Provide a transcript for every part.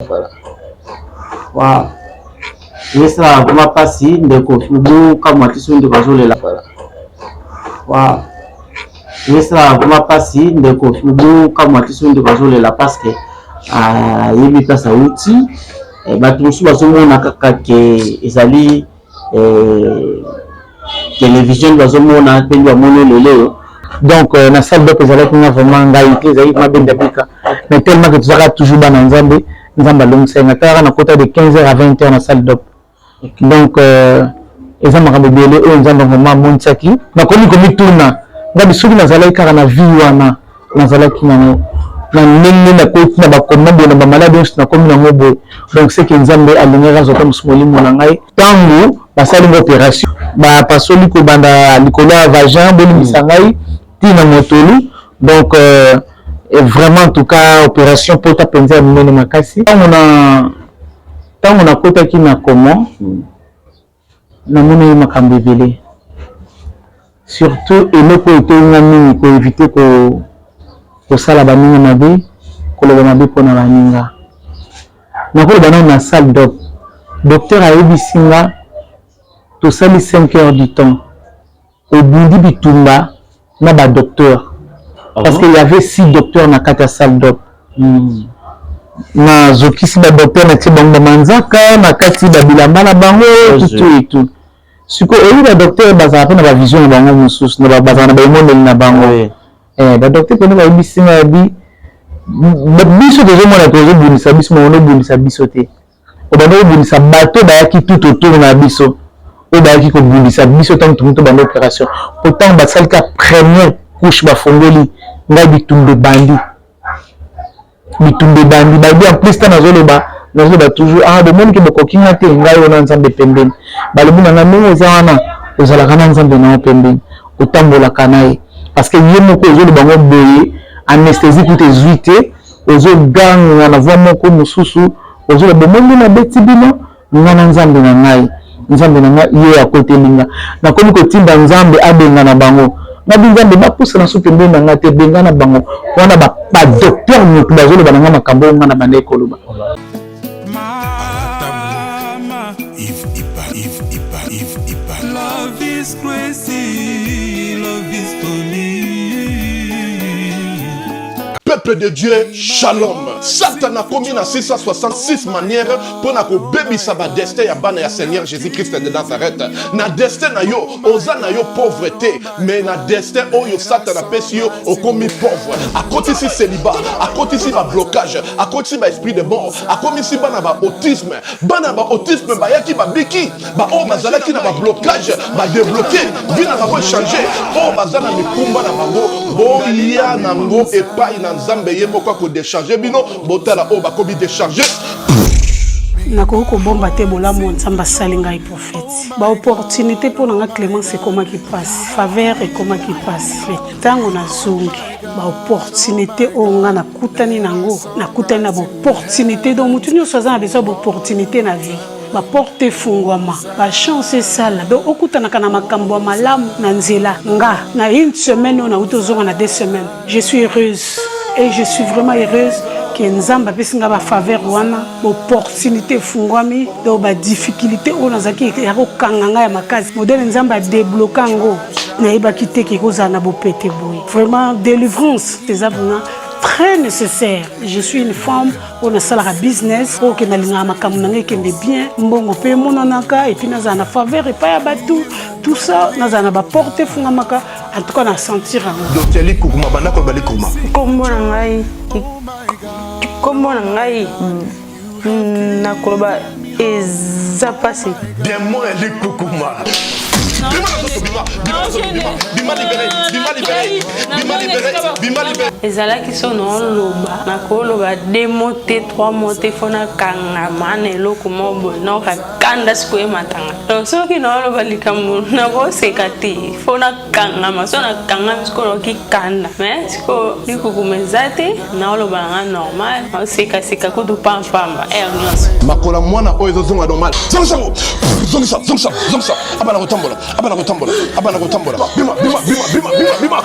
Voilà. Wow. Esalaka vraiment mpasi ndeko obokamwa te soki ndeko azolela. Voilà. Wow. Esalaka vraiment mpasi ndeko obokamwa te soki ndeko azolela parce que ayebi place awuti. Bato mosusu bazomona kaka ke ezali télévision bazomona mpe nde bamoni lelo oyo. Donc na salle d'op ezalaki nga vraiment ngai te, ezalaki mabenda bika, mais tellement que tozalaka toujours bana Nzambe, Nzambe alongisaki nga. Talaka na kota de 15 heures à 20 heures na salle d'op. Donc eza makambo ebele oyo Nzambe vraiment amonisaki. Nakomi komituna ngabi soki nazalaki kaka na vie wana nazalaki nango na ndenge nakoti na bakoma boye na bamaladi nyonso nakomi nango boye. Donc c'est que Nzambe alingaki azwa ta mosu molimo na ngai. Ntango basali nga opération, bapasoli kobanda likolo ya vagin, bolimbisa ngai, ntina motolu. Donc vraiment, en tout cas, opération pota mpenza ya monene makasi. Ntango nakotaki na coma, namonaki makambo ebele, surtout eloko oyo eteyi mingi koéviter kosala baninga mabe, koloba mabe mpona baninga. Nakoloba nano na salle d'op, docteur ayebisi nga: tosali 5 heures du temps, obundi bitumba na badocteur, parce qu'il y avait six docteurs na kati ya salle d'op. Nazokisi badocteur, natie bango bamanzaka na kati babilamba na bango, tutu etu. Sikoyo oyebi, badocteur bazala mpe na bavision na bango mosusu, bazala na baemoneli na bango. Badocteur mpene bayebisi nga yabi biso tozomona tozobundisa biso, mongo obundisa biso te, obanda kobundisa bato bayaki tout autour na biso, oyo bayaki kobundisa biso ntango tongi tobanda opération. Po ntango basali ka première couche, bafongoli ngai, bitumba ebandi, bitumba ebandi. Bayebi en plus ntango nazoloba toujours: ah, bomoni ke bokoki nga te, ngai oyo na Nzambe pembeni. Balobi na ngai: ndenge oza wana, ozalaka na Nzambe na yo pembeni, otambolaka na ye, parce que ye moko ozoloba ngo boye, anesthésie kuta ezwi te, ozoganga na voix moko mosusu, ozoloba: bomoni, nabeti bino, nga na Nzambe na ngai, Nzambe na ngai ye akoteli nga. Nakomi kotinda Nzambe abenga na bango. Ngabi: Nzambe, bapusa na so pembeni na ngai te, benga na bango wana badocteur motu bazoloba na ngai makambo oyo ngai na bandaki koloba. Mama, Yves Ipa, Yves Ipa, Yves Ipa. Love is crazy, love is funny. Peuple de Dieu, shalom. Satan akomi na 666 manière mpona kobebisa badestin ya bana ya Seigneur Jésus-Christ de Nazareth. Na destin na yo, oza na yo pauvre te, mais na destin oyo Satan apesi yo, okomi pauvre. Akotisi célibat, akotisi bablocage, akotisi baesprit de mort, akomisi bana baautisme. Bana baautisme bayaki, babiki. Baoyo bazalaki na bablocage badébloquer, vie na bango échange. Oyo baza na mikumba na bango, boya nango epai na Nzambe, ye moko akodécharger bino. Botala oyo bakomi décharge. Nakoki kobomba te bolamu Nzambe asali ngai, prophète. Baopportunité mpo na nga, Clémence, ekomaki mpasi, faveur ekomaki mpasi, mais ntango nazongi, baopportunité oyo nga nakutani nango, nakutani na baopportunité. Donc motu nyonso aza na besoin ya baopportunité na vie, baporte efungwama, bachance esala, donc okutanaka na makambo ya malamu na nzela. Nga na une semaine oyo nauti ozonga na 2 semaines, je suis heureuse et je suis vraiment heureuse ke Nzambe apesi nga bafaveur wana, baopportunité efungwami. Donc badifficulté oyo nazalaki ya kokanga ngai ya makasi, modèle Nzambe adébloquer yango, nayebaki te ke kozala na bopete boye. Vraiment, délivrance eza vraiment très nécessaire. Je suis une femme oyo nasalaka business, oyo okende alingaka makambo na ngai ekende bien, mbongo mpe emonanaka, et puis nazala na faveur epai ya bato, tout ça, nazala na baporte efungamaka. En tout cas, na sentir yango. Docteur Likukuma, banda koloba Likukuma. Nkombo na ngai nakoloba eza mpasi. Démon ya Likukuma, bima na nzoto, bima, bima na nzoto, bima, bima, libéré, bima, libéré, bima, libéré, bima, libéré. Ezalaki so naoloba, nakoloba deux mots te, trois mots te, fo nakangama na eloko moko boye, naoka. Kanda sikoyo ematanga. Donc soki naoloba likambo nakoseka te, fo nakangama. So nakangami sikoyo naoki kanda. Mais sikoyo likukuma eza te, naoloba nanga normal, naosekaseka kutu pampamba heure nyonso. Makolo ya mwana oyo ezozonga normal. Zongisa yango. Zongisa, zongisa, zongisa. Abana kotambola, abana kotambola, abana kotambola. Bima, bima, bima, bima, bima, bima.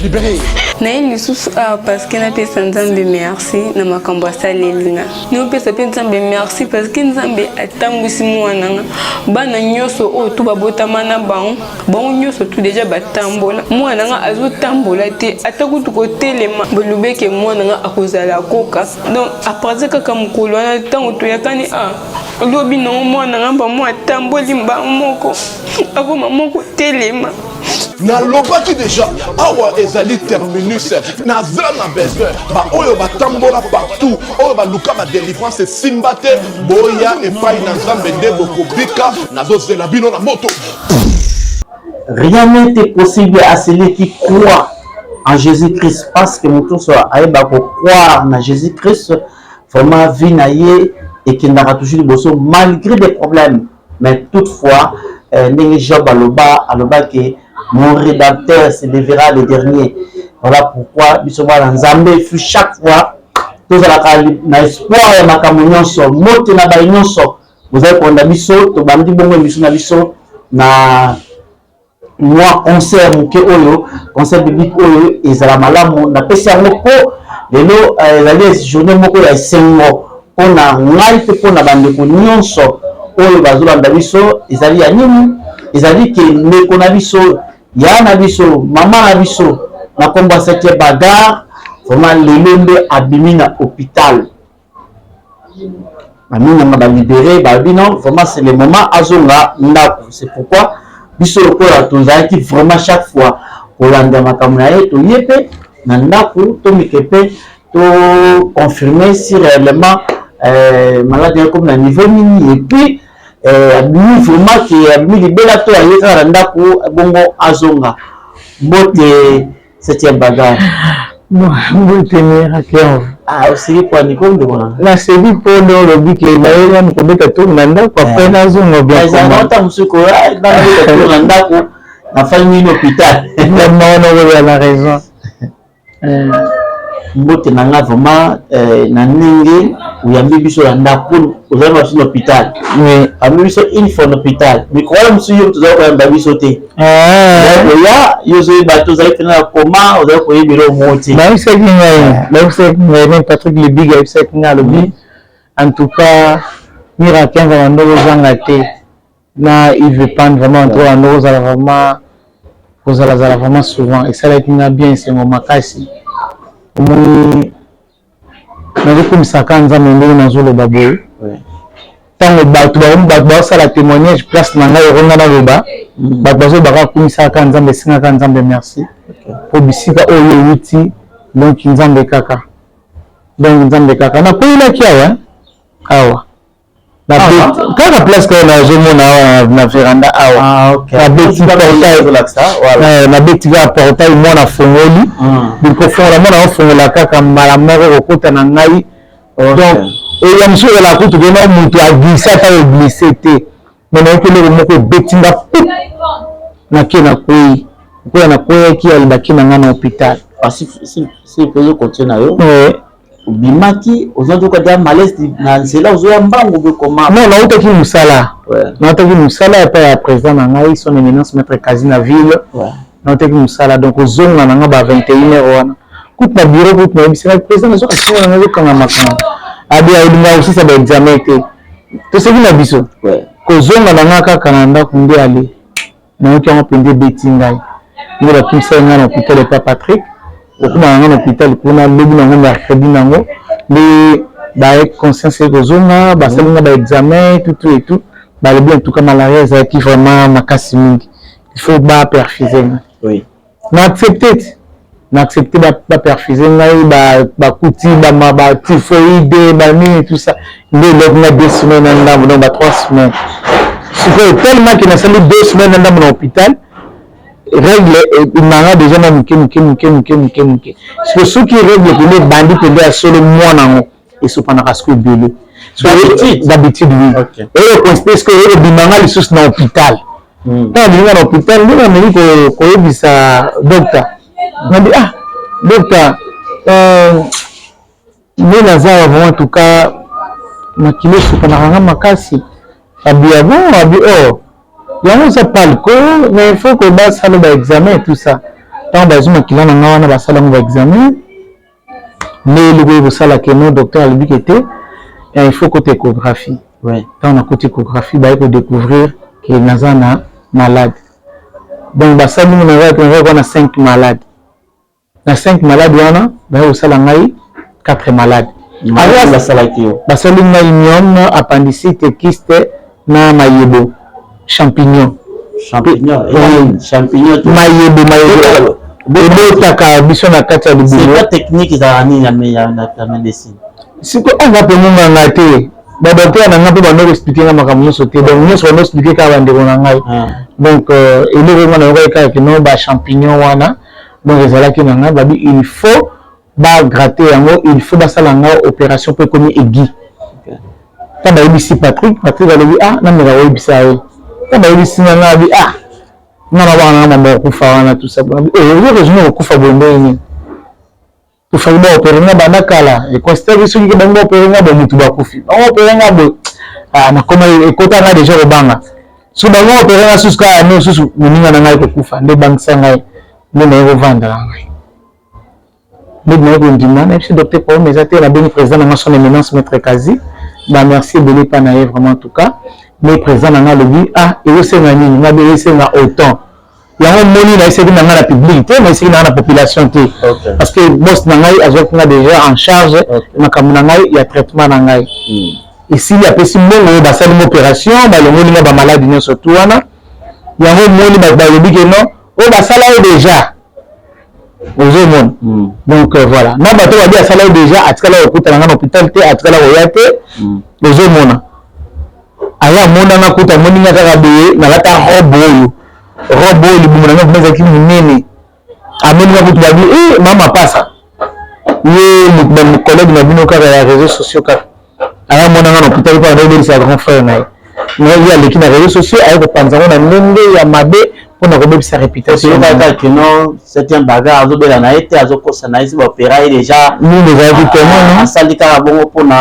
Libéré. Naye lisusu awa parce que napesa Nzambe merci na makambo asaleli nga. Naopesa mpe Nzambe merci parce que Nzambe atambwisi mwana nga. Bana nyonso oyo tu babotama na bango, bango nyonso tu deja batambola. Mwana nga azotambola te, ata kutu kotelema. Balobi ke mwana nga akozala koka. Donc à partir kaka mokolo wana ntango toyakani a ah, lobi nango mwana nga bango atamboli mbango moko akoma moko telema. Nalobaki deja awa ezali terminus, naza na besoin baoyo batambola partout, oyo baluka ba délivrance esimba te, boya epai na Nzambe nde bokobika. Nazozela bino na moto. Rien n'est possible à celui qui croit en Jésus-Christ, parce que moto nyonso ayeba kocroire na Jésus-Christ, vraiment vie na ye ekendaka toujours liboso malgré des problèmes. Mais toutefois, ndenge Job aloba, alobaki mon rédempteur se lèvera le dernier. Voilà pourquoi biso bana Nzambe fu chaque fois tozalaka na espoir ya makambo nyonso. Mbote na baye nyonso bozali kolanda biso. Tobandi bongo émission na biso na mwa concert moke oyo, concert biblique oyo ezala malamu. Napesi yango mpo lelo ezali journée moko ya esengo mpona ngai mpe mpona bandeko nyonso oyo bazolanda biso. Ezali ya nini? Ezali ke ndeko na biso, ya na biso, mama na biso na nkombo ya Septième Bagarre, vraiment lelo nde abimi na hôpital. Baminanga balibere balobi non, vraiment c'est le moment azonga ndako. C'est pourquoi biso lokola tozalaki vraiment chaque fois kolanda makambo na ye, toye mpe na ndako, tomike mpe toconfirme si réellement malade ye komi na niveau nini, et puis abimi vraiment ke abimi libela to aye kaka na ndako bongo azonga. Mbote, Septième Bagarre. Mbote, Miracle. Ah, osili kwa niko ndeko na Naseli mpo nde olobi ke naye nanu kobeta tour na ndako, après nazonga bien. Ezalaka mosusu nabeta tour na ndako, nafandi nini hôpital. Vraiment wana okoza na raison. Mbote na nga vraiment na ndenge oyambi biso na ndako, ozali na biso na hôpital, ambi biso une fois na hôpital. Mikolo wana mosusu yo tozali koyamba biso te, oya yo ozoyeba te, ozali mpena na koma, ozali koyeba eloko moko te. Bayebisaki ngai même Patrick Lebig ayebisaki ngai, alobi en tout cas Miracle vraiment ndoko ozanga te na Yves Pan, vraiment en tout cas ndoko ozala vraiment kozalazala vraiment souvent. Esalaki nga bien, esengo makasi. Omoni, nazokumisaka Nzambe ndenge nazoloba boye. Ntango bato bato bazosala témoignage place na ngai, okonga naloba, bato bazolobaka akumisaka Nzambe, esengaka Nzambe merci po bisika oyo euti. Donc Nzambe kaka, donc Nzambe kaka. Nakweyelaki awa awa kaka place kaka nazomona awa na veranda awa, nabeti portail, nabeti kaka portail, mwana afongoli, kofongola mwana aofongola kaka mbala moko kokota na ngai. Donc eya mosusu ezalaka kutu kena moto aglisse, ata oglisse te, mais nayoki eloko moko ebeti nga pup, nake nakwei. Kokwea nakweyaki, alobaki na ngai na hôpital. Continue na yo. Obimaki, ozwaki kaka malaise na nzela, ozoya mbangu be koma? Non, nautaki mosala, nautaki mosala epai ya président na ngai, son éminence maître Kazi na ville. Nautaki mosala, donc ozonga na nga ba 21 heure wana kutu na bureau, kutu nayebisaka président nazoka singo na ngai ezokanga makambo abi alingaka kosisa baexamen te. Toseki na biso kozonga na nga kaka na ndako nde ale nayoki yango mpenza ebeti ngai, nde bakimisaki ngai na hôpital epa Patrick. Okoma na ngai na hôpital kuna lobi nango mercredi nango nde ba conscience ekozonga, basali nga baexamen tout tout et tout, balobi en tout cas malaria ezalaki vraiment makasi mingi, il faut baperfuse ngai. Na accepte te, na accepte baperfuse ngai, bakuti batyphoïde banini tout ça, nde eloko nga 2 semaines na ndambo, donc ba 3 semaines. Sikoyo tellement ke nasali 2 semaines na ndambo na hôpital, règle ebimanga déjà na moke moke moke moke moke moke. Sikoyo soki règle pende ebandi pende ya solo, mwana yango Esopanaka sikoyo ebele. D'habitude, oui. Oyo coïncide sikoyo oyo kobima nga lisusu na hôpital. Ntango abimi nga na hôpital, nde nameki koyebisa docteur, nabi: "Ah docteur, nde naza awa, vraiment, en tout cas makila esopanaka nga makasi." Abi: "Ah bon?" Abi: "Oh, yango eza palco, mais il faut que basala baexamen et tout ça." Ntango bazwi makila na nga wana, basala yango baexamen, nde eloko oyo kosala que non, docteur alobi que te, il faut kota échographie. Ntango nakoti échographie, baye kodécouvrir que naza na malade. Donc basali ngo, nazalaki wana 5 malade. Na 5 malade wana, baye kosala ngai 4 malade. Basalaki yo? Basali ngai myome, appendicite, kyste na mayebo, champignon. Champignon, champignon? Mayebo, mayebo ebotaka biso na kati ya libumu. Technique ezalaka nini ya médecine? Siko anga mpe monganga te, badocteur na ngai mpe bando koexpliquer nga makambo nyonso te. Donc nyonso bando expliquer kaka bandeko na ngai. Donc eloko nga nayokaki kaka que non, bachampignon wana, donc ezalaki na ngai. Babi il faut bagratter yango, il faut basala nga opération mpo ekomi aigu. Ntango bayebisi Patrick, Patrick alobi: "Ah, nameka koyebisa ye." Ntango bayebisi nga, nga abi: "Ah, nga na bana nga mambo kokufa wana, tout ça." Ozo raisonner kokufa boye ndenge nini? Tofaki baopérer nga banda kala, econsidéraki soki bango baopérer nga boye, mutu bakufi, bango opérer nga boye, nakoma ekota nga déjà kobanga. So bango opérer nga susu kaka ne susu, moninga na ngai kokufa nde ebangisa ngai, nde naye kovandela ngai, nde naye kondima. Nayebisi docteur: "Problème eza te." Nabengi président na nga, son éminence maître Kazi, bamerci ebele mpa na ye vraiment, en tout cas. Mais président na nga alobi: "Ah, ezosenga nini?" Nga be ezosenga autant. Yango moni nayesaki na ngai na public te, nayesaki na ngai na population te, parce que boss na ngai azwaki nga déjà en charge. Makambo na ngai ya traitement na ngai esili, apesi mbongo oyo basali nga opération, balongoli nga bamaladi nyonso tu wana. Yango moni bato balobi que non, oyo basala ye déjà, ozomona. Donc voilà, na bato babi asala ye déjà, atikala kokutana nga na hôpital te, atikala koya te. Ozomona, aya amonanga kuta, amoni nga kaka boye, nalata robe oyo, robe oyo libumu na nga vraiment ezalaki monene. Amoni nga kutu, babi: "E mama pasa ye collègue na bino kaka ya réseaux sociaux." Kaka aya amonanga na hôpital mpo andobelisa grand frère na ye, mais ye aleki na réseaux sociaux, aye kopanza yango na ndenge ya mabe mpona kobebisa réputation. Kaka que non, septième bagarre, azobela na ye te, azokosa na ye, si baopéra ye déjà. Nini ezalaki témoin? Asali kaka bongo mpona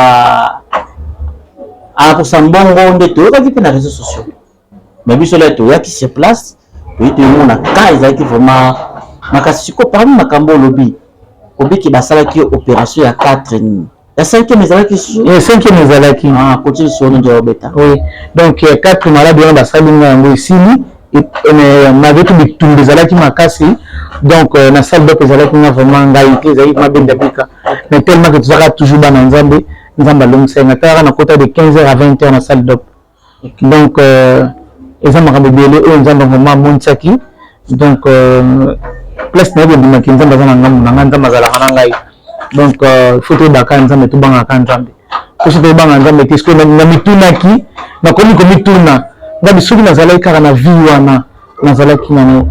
akosa mbongo, nde toyokaki mpe na réseaux sociaux. Mais biso la toyaki sur place, toyi toyomona ka ezalaki vraiment makasi. Siko parmi makambo olobi, obiki basalaki opération ya 4, nini, ya 5e ezalaki susu? 5e ezalaki. Continue solo nde obeta. Oui, donc 4 maladi wana basali nga yango, esili. Malgré tout bitumba ezalaki makasi. Donc na salle d'op ezalaki nga vraiment ngai te, ezalaki mabenda bika, mais tellement que tozalaka toujours bana Nzambe, Nzambe alongisa nga. Talaka nakota de 15 heures à 20 heures na salle d'op. Donc eza makambo ebele oyo Nzambe vraiment amonisaki. Donc place na ye bondimaki, Nzambe aza na ngambo na ngai, Nzambe azalaka na ngai. Donc il faut toyebaka Nzambe, tobangaka Nzambe. Poso toyebanga Nzambe te, soki na mitunaki, nakomi komituna ngabi soki nazalaki kaka na vie wana nazalaki nango,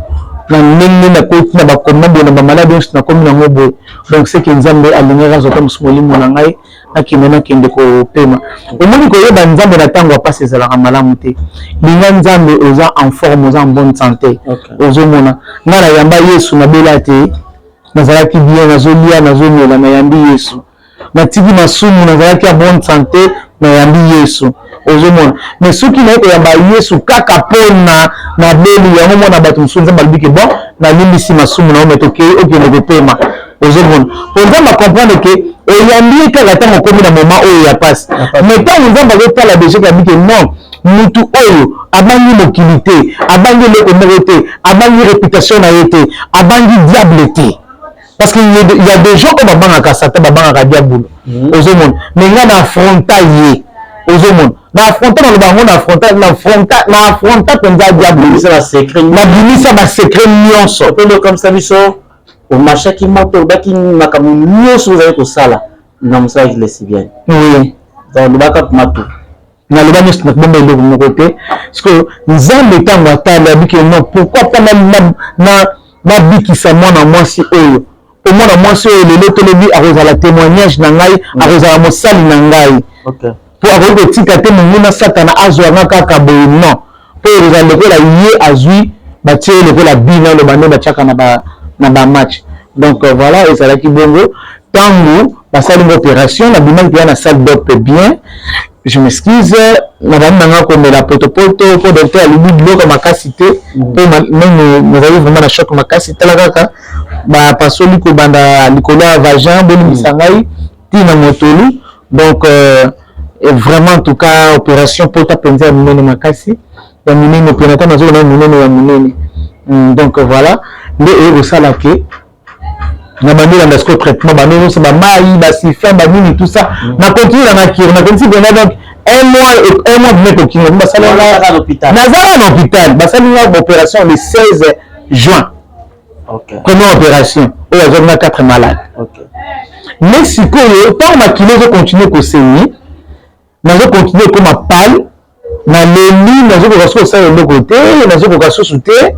na ndenge nakoti na bakoma boye, na bamaladi nyonso nakomi nango boye. Donc c'est que Nzambe alingaki azwa ta mosu molimo na ngai, nakende kopema. Omoni, koyeba Nzambe na ntango ya mpasi ezalaka malamu te. Linga Nzambe, oza en forme, oza en bonne santé. Ozomona, ngai nayamba Yesu, nabela te, nazalaki bien, nazolia, nazomela. Nayambi Yesu, natiki masumu, nazalaki ya bonne santé, nayambi Yesu, ozomona. Mais soki naye koyamba Yesu kaka mpona nabeli, yango mona bato mosusu, Nzambe alobi que bon, nalimbisi masumu na yo, mais tokei, okende kopema. Ozomona, po Nzambe acomprendre que oyambi ye kaka ntango okomi na moment oyo ya pasi. Mais ntango Nzambe azotala déjà, kabi que non, mutu oyo abangi mokili te, abangi eloko moko te, abangi réputation na ye te, abangi diable te, parce que il y a des gens oyo babangaka Satan, babangaka diabolo, ozomona. Mais nga na affronta ye, ozomona, na affronta, naloba yango, na affronta, na affronta, na affronta mpenza diable, nabimisa basecret nyonso. Comme biso omashaki moto, olobaki makambo nyonso ozali kosala na mosala ya lesbienne. Oui. Donc olobaka matu. Naloba nyonso, nakobomba eloko moko te, parce que Nzambe ntango atali, abiki non, pourquoi pas nabikisa mwana mwasi oyo? Mpo mwana mwasi oyo lelo tolobi akozala témoignage na ngai, akozala mosali na ngai. Mpo akoki kotika te monguna Satana azwa nga kaka boye, non. Mpo ekozala lokola ye azwi, batie ye lokola bina, oloba nde batiaka na ba na ba match. Donc voilà, ezalaki bongo. Ntango basali nga opération, nabimaki mpenza na salle d'op bien. Je m'excuse, nabandi na nga komela potopoto mpo docteur alobi biloko makasi te, mpo meme nazali vraiment na choc makasi. Tala kaka bapasoli kobanda likolo ya vagin, bolimbisa ngai, ti na motolu. Donc vraiment, en tout cas, opération pota mpenza ya monene makasi, ya monene pena, ata nazokona monene ya monene. Donc voilà nde eye kosala ke na bandi olanda sikoyo traitement, bandi nyonso, bamai, basifin, banini, tout ça. Na continue na cure, na continue mpenza. Donc un mois, un mois bime kokinga basali, nazala na hôpital, basali nga opération le 16 juin. Première opération oyo azwaki nga 4 malade. Mais sikoyo, ntango makili ezocontinue kosaigner, nazocontinue ekoma pale, nalembi, nazokoka soki kosala eloko te, nazokoka susu te.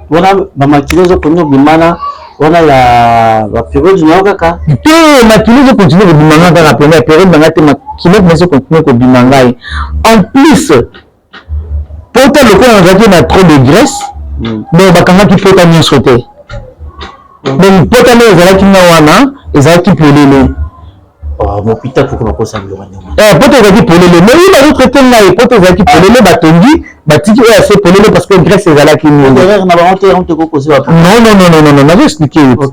Wana bamakili ezokomi obimana wana ya bapériode na yo kaka? Te, makili ezocontinue kobima nga kaka pene ya période na ngai te. Makili mpe ezocontinue kobima ngai. En plus, pota lokola nazalaki na trop de graisse, donc bakangaki pota nyonso te. Donc pota nde ezalaki nga wana ezalaki polele. Mopita poko bakosa biloko ndenge Pota ezalaki polele, mais oyo bazotraite ngai, pota ezalaki polele, batongi, batiki oyo ase polele parce que graisse ezalaki mingi. Erreur na bango te, yango te kokosi? Non, non, non, non, non, nazo explique yo.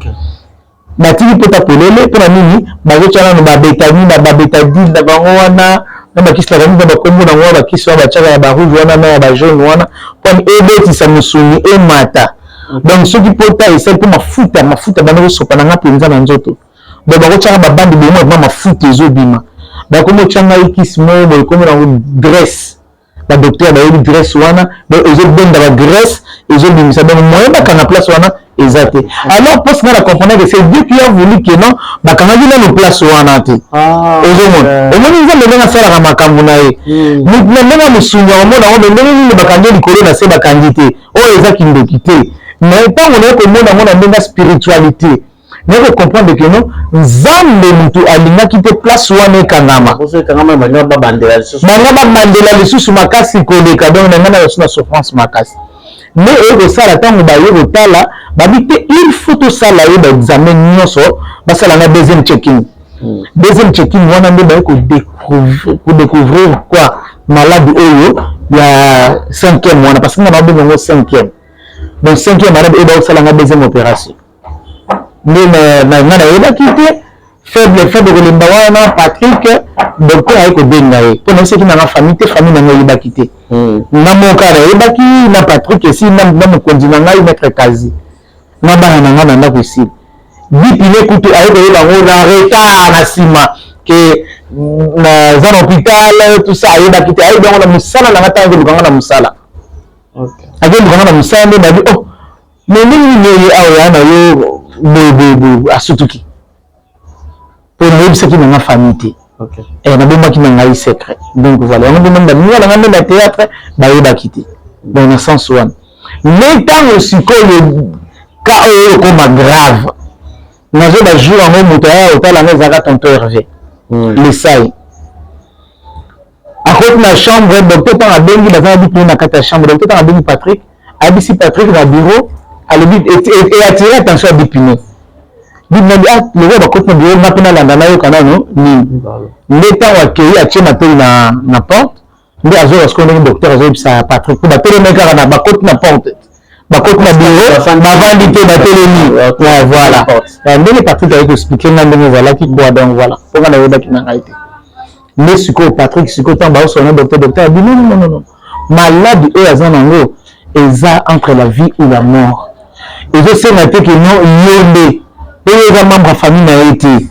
Batiki pota polele mpona nini? Bazotya nano babetani na babétadine na bango wana, na bakisi na bango, na bakombo nango wana, bakisi wana batiaka ya barouge wana na ya bajaune wana, mpona ebetisa mosuni emata. Donc soki pota esali mpo mafuta, mafuta banda kosopa na nga mpenza na nzoto. Donc bakotyaka babandi bomo vraiment, mafuta ezobima. Bakomi otya ngai kisi moko boye, ekomi nango graisse. Badocteur bayebi graisse wana, donc ezobenda bagraisse, ezobimisa. Donc moyen bakanga place wana eza te. Alors mposi nga na comprendre que c'est Dieu qui a voulu que non, bakangaki nano place wana te. Ozomona, omoni Nzambe ndenge asalaka makambo na ye. Na ndenge ya mosungi akomona yango, me ndenge nini bakangi likolo na se, bakangi te, oyo eza kindoki te. Mais ntango naye komona yango na ndenge ya spiritualité, naye kocomprendre que non, Nzambe motu alingaki te place wana ekangama. Ekangama, babandela lisusu. Banga babandela lisusu makasi koleka. Donc na ngai na na souffrance makasi nde oye kosala. Ntango baye kotala, babi te, il faut tosala ye baexamen nyonso. Basala nga deuxième checking. Deuxième checking wana nde baye kodécouvrir quoi? Malade oyo ya cinquième wana, parce que nga babenga yango cinquième. Donc cinquième malade oyo bakosala nga deuxième opération nde nga nayebaki te. Faible, faible kolemba wana, Patrick docteur aye kobenga ye, mpo nayebisaki nanga famille te, famille nanga eyebaki te. Nga moko nayebaki na Patrick esi na mokonzi na ngai, maître Kazi, na bana na ngai na ndako. Esili bipine kutu aye koyeba yango na retard, na nsima ke naza na hôpital, tout ça. Ayebaki te, ayebi yango na mosala na nga. Ntango akoluka nga na mosala, akoluka nga na mosala nde babi: "Oh, mais ndenge nini oye awa ya na yo boye boye boye?" Asutuki, mpo nayebisaki na nga famille te. Nabombaki na ngai secret. Donc voilà, yango nde baninga na nga nde na théâtre bayebaki te. Donc na sens wana nde ntango sikoyo ka oyo ekoma grave, nazo bajour yango, moto aya kotala nga ezalaka tonton Hervé Lesai. Akoti na chambre, docteur ntango abengi, baza na bipine na kati ya chambre. Docteur ntango abengi Patrick, ayebisi Patrick na bureau, alobi eatire attention ya bipine. Bipine abi: "Ah, lokola bakoti na bureau, nga mpe nalanda, nayoka nano nini." Nde ntango akei, atie matoi na porte, nde azoyoka sikoyo ndenge docteur azoyebisa Patrick, mpo batelemi kaka na bakoti na porte, bakoti na bureau, bavandi te, batelemi. Voilà ndenge Patrick aye koexpliquer nga ndenge ezalaki quoi. Donc voilà, mpo nga nayebaki na ngai te. Nde sikoyo Patrick, sikoyo ntango baosona docteur, docteur abi: "Non, non, non, non, malade oyo aza nango eza entre la vie ou la mort. Ezosenga te ke non, yo nde oyo eza membre ya famille na ye te.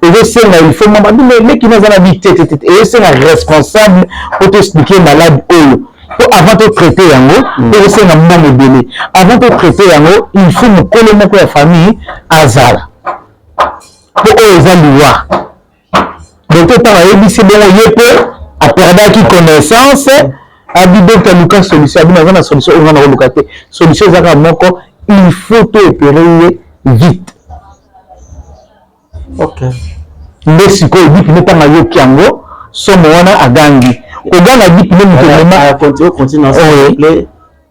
Ezosenga, il faut membre abi leki aza na bi te te te. Ezosenga responsable po toexpliquer malade oyo, po avant totraite yango, ezosenga mbongo ebele. Avant totraite yango, il faut mokolo moko ya famille azala, po oyo eza liwa." Docteur ntango ayebisi bongo, ye mpe aperdaki connaissance. Abi: "Docteur, luka solution." Abi: "Naza na solution oyo nga nakoluka te. Solution eza kaka moko, il faut to opérer ye vite." Nde sikoyo Dipine ntango ayoki yango somo wana agangi koganga Dipine moto emema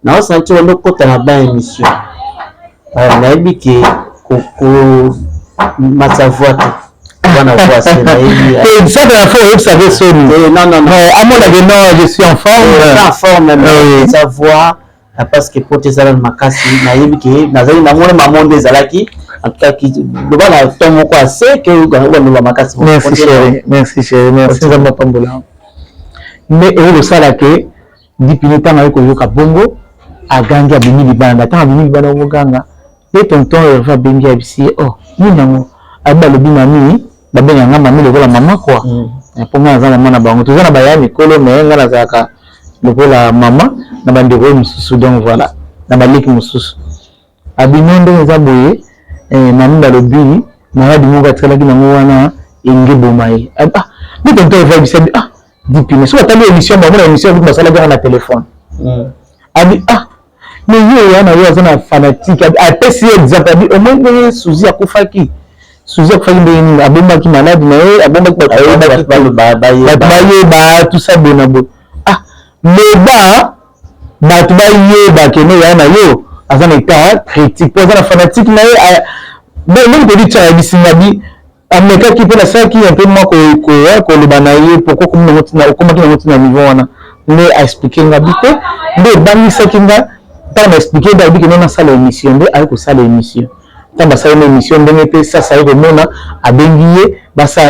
Naosanti wana okota na ba émission nayebi ke komatisa voix te wana voix se nayebi. Ça la fois oyebisaka ye soni amonake non, je suis en forme. En forme, mais sa voix, parce que po te ezala makasi. Nayebi ke nazali namoni mamo nde ezalaki. En tout cas, loba na ton moko ase ke oloba makasi. Merci chéri, merci chéri, merci. Nzambe apambola. Nde oyo kosala ke Dipine ntango aye koyoka bongo, agangi, abimi libanda. Ntango abimi libanda koganga nde tonton Herve abengi, ayebisi ye: "Oh, nini yango?" Ayebi balobi mami, babenga nga mami lokola mama quoi, mpo nga naza mama na bango. Toza na baya mikolo, mais nga nazalaka lokola mama na bandeko oyo mosusu. Donc voilà, na baleki mosusu. Abino ndenge eza boye, mami balobi maladi moko atikalaki nango wana engeboma ye. Ah, nde tonton Herve ayebisi abi: "Ah, Dipine, soki atali émission, bamona émission kutu basalaki yango na telefone." Abi: "Ah, mais ye ya na yo aza na fanatique." Apesi ye exemple, abi: "Omoi ndenge Suzi akufaki? Suzi akufaki ndenge nini? Abombaki maladi na ye, abombaki, bato bayeba tout ça boye na boye. Ah, loba bato bayeba kene ya na yo aza na état critique mpo aza na fanatique na ye." Ndenge todi tia, ayebisi nga bi amekaki mpe nasalaki un peu mwa koloba na ye pourquoi okomaki nango ntina niveau wana. Nde aexpliquer nga bi te, nde ebangisaki nga. Ntango na expliquer, nde alobi kende nasala émission. Nde aye kosala émission. Ntango basali na émission, ndenge mpe sasa aye komona, abengi ye,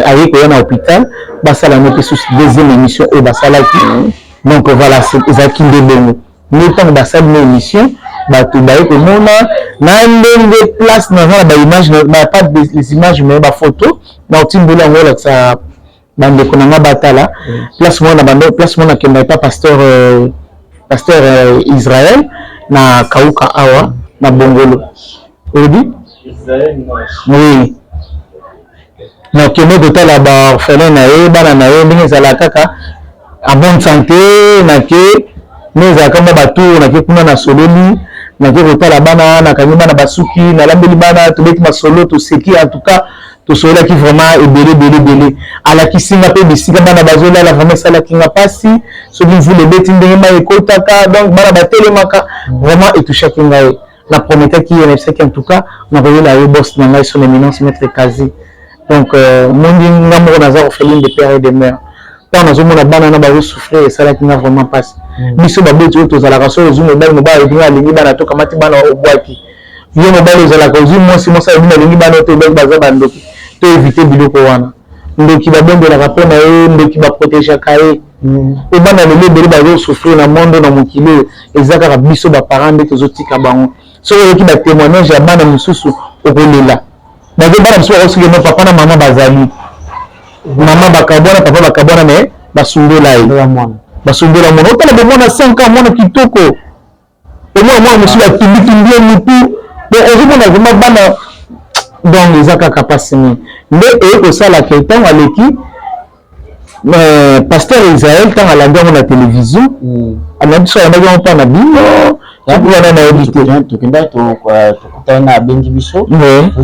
aye koya na hôpital, basala yango mpe susu deuxième émission oyo basalaki. Donc voilà, ezalaki nde bongo. Nde ntango basali na émission, bato baye komona na ndenge place naza na baimage, pas des images mais bafoto na otimboli yango, olakisa bandeko na nga batala place moko na bando, place moko nakenda epa pasteur Israël na Kauka awa na Bongolo. Olobi oui, nakende kotala baorphelin na ye, bana na ye, ndenge ezalaka kaka en bonne santé. Nake nde ezalaka mwa batour, nake kuna, nasololi, nake kotala bana, nakangi bana basuki, nalambeli bana, tobeti masolo, toseki. En tout cas tosololaki vraiment ebele ebele ebele. Alakisi nga mpe bisika bana bazolala. Vraiment esalaki nga mpasi, soki mvula ebeti, ndenge mai ekotaka, donc bana batelemaka. Vraiment etouchaki ngai. Na prometaki ye, nayebisaki: "En tout cas nakoyela yo boss na ngai, son éminence maître Kazi." Donc mondi nga moko naza orpheline de père et de mère. Ntango nazomona bana na bazosouffrir, esalaki nga vraiment mpasi. Biso baboti oyo tozalaka, soki ozwi mobali, mobali alobi nga alingi bana, tokamati bana, obwaki. Yo mobali ozalaka, ozwi mwasi, mwasi alobi nalingi bana oyo te, obwaki. Baza bandoki. To évite biloko wana. Ndoki babondelaka mpo na ye, ndoki baprotégeaka ye. Po bana lelo ebele bazosouffrir na monde, na mokili oyo, eza kaka biso baparent nde tozotika bango. Soki oyoki batémoignage ya bana mosusu, okolela. Bazo bana mosusu bakosoki no papa na mama bazali, mama bakabwana, papa bakabwana, mais basundola ye, basundola mwana. Otala bomwana 5 ans, mwana kitoko, omona mwana mosusu batumbitumbi ye mutu. Donc ozomona vraiment bana, donc eza kaka mpasi mingi. Nde eye kosala ke ntango aleki pasteur Israel, ntango alandi yango na télévision, na biso alandaki yango mpa na bino wana, nayebi te. Tokendaki, tokutani na abengi biso,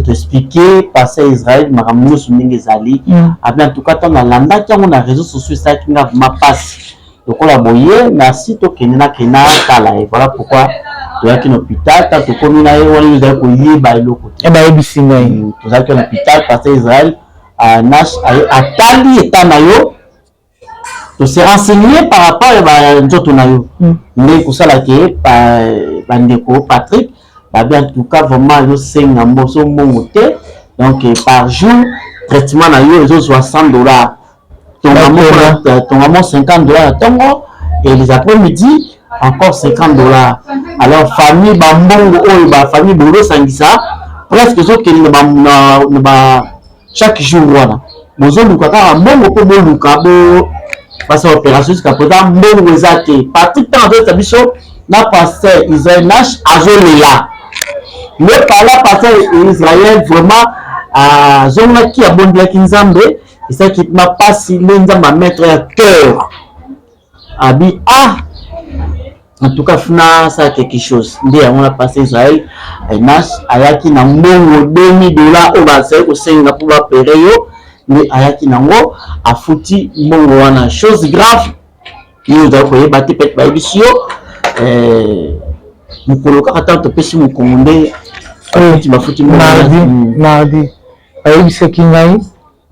toexpliquer pasteur Israel makambo nyonso ndenge ezali. Abi en tout cas ntango nalandaki yango na réseau sociaux, esalaki nga vraiment mpasi lokola boye. Merci, tokende, nakende tala ye. Voilà pourquoi toyaki na hôpital. Ta tokomi na ye wana, ezali koyeba eloko te. Bayebisi ngai. Tozalaki na hôpital, pasteur Israel Nash atali eta na yo, tose renseigner par rapport ya banzoto na yo, nde kosala ke bandeko Patrick babi en tout cas vraiment ezosenga mboso mbongo te. Donc par jour traitement na yo ezozwa 100 $, tonga mo 50 $ na ntongo et les après-midi encore 50 $. Alors famille, bambongo oyo bafamille bozosangisa presque ezokende na ba chaque jour wana bozoluka kaka mbongo mpo boluka bo basala opération. Jusqu'à présent mbongo eza te. Patrick ntango azoyesa biso na pasteur Israel Nash, azolela le pala. Pasteur Israel vraiment azongaki, abondelaki Nzambe, esalaki mapasi nde Nzambe amettre ya cœur. Abi: "Ah, En tout cas funa asala quelque chose nde yango na pasteur Israël Enas ayaki na mbongo 2000 dollars oyo bazali kosenga mpo bapere yo nde ayaki nango afuti mbongo wana chose grave yo ozali koyeba te pete bayebisi yo eh, mokolo kaka ntango topesi mokongo nde bafuti bafuti mardi hmm. mardi bayebisaki ngai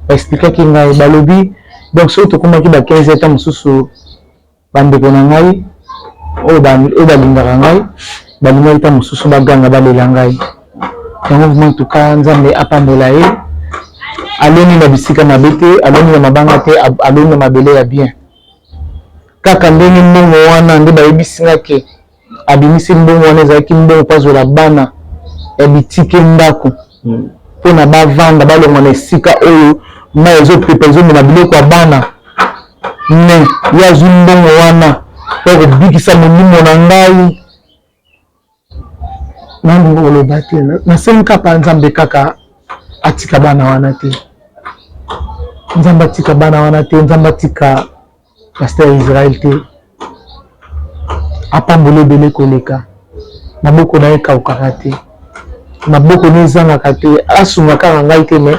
baexplikaki ngai balobi donc soki tokomaki ba 15 heures mosusu Bandeko na ngai oyo balingaka ngai balingaki ntango mosusu baganga balela ngai yango vraiment en tout cas Nzambe apambola ye aloni na bisika mabe te aloni na mabanga te aloni na mabele ya bien kaka ndenge mbongo wana nde bayebisi nga ke abimisi mbongo wana ezalaki mbongo mpo azwela bana ya bitike ndako mpo na bavanda balongwa na esika oyo mai ezopepa ezomema biloko ya bana me ye azwi mbongo wana mpo kobikisa molimo na ngai nalingi koloba te nasengi kaka nzambe kaka atika bana wana te nzambe atika bana wana te nzambe atika Pasteur Israël te apambola ebele koleka maboko na ye ekaukaka te maboko na ezangaka te asunga kaka ngai te mais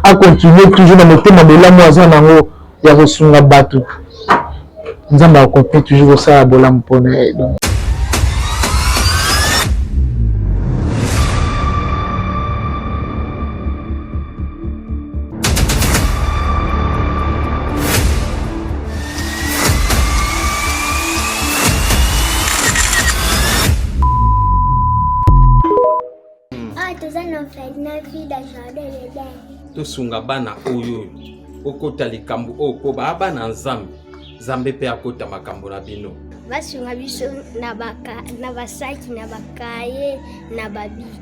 acontinue toujours na motema bolamu aza nango ya kosunga bato nzambe akontinue toujours kosala bolamu mpo na ye donc Tosunga bana oyo okota likambo oyo mpo baa bana nzambe nzambe mpe akota makambo na bino basunga biso na basaki na bakaye na babiki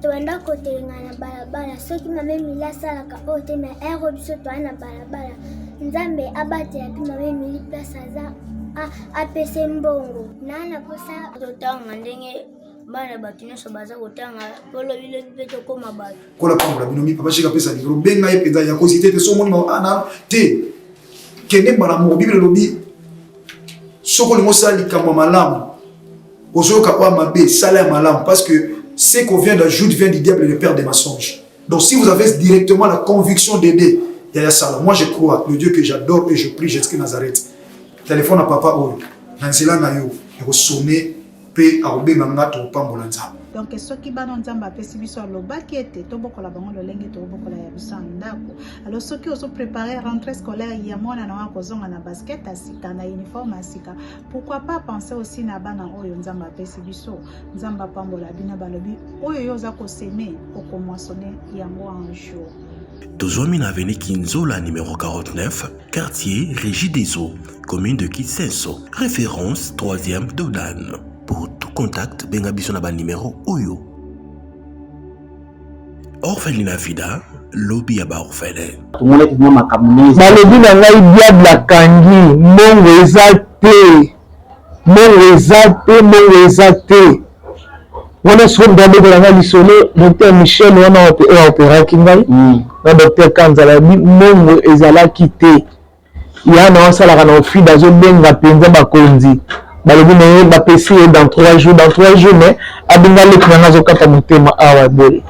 tobanda kotelenga na balabala soki mame mili asalaka oyo te na ere oyo biso toya na balabala nzambe abatela mpe mame mili place aza apese mbongo naa na mposa totanga ndenge bana bato nyonso baza kotanga mpo lobilobi mpe tokóma bato kola pambola bino mi papa shika pesa libro benga ye mpenza ya kozite te so omoni ana te kende mbala moko biblia elobi soki olingi osala likambo ya malamu ozoyoka oyo mabe sala ya malamu parce que ce qu'on vient d'ajoute vient du diable le père des mensonges donc si vous avez directement la conviction d'aider yaya sala moi je crois le dieu que j'adore et je prie jésus nazareth telefone ya papa oyo na nzela na yo ekosone mpe akobenga nga tokopambola nzambe donc soki bana nzambe apesi biso alobaki ete tobokola bango lolenge tobokola ya biso ya ndako alors soki ozo prépare rentrée scolaire ya mwana na yo akozonga na basket ya sika na uniforme ya sika pourquoi pas penser aussi na bana oyo nzambe apesi biso nzambe apambola bino balobi oyo yo oza koseme okomoisonne yango un jour Tozwami na avenue Kinzola numéro 49, quartier Régie des Eaux, commune de Kisenso, référence 3e Dodan. Pour tout contact, benga biso na ba numéro oyo. Orphelinat Vida, lobi ya ba orphelin. Tomonaki mwa makambo mingi. Balobi na ngai diable akangi mbongo eza te mbongo eza te mbongo eza te wana sikoyo moto abetela ngai lisolo docteur Michel wana oyo aoperaki ngai mm. na docteur Kanza balobi mbongo ezalaki te ya na asalaka na ofida azobenga mpenza bakonzi balobi na ye bapesi ye dans 3 jours dans 3 jours mais abenga leki na nga azokata motema awa boye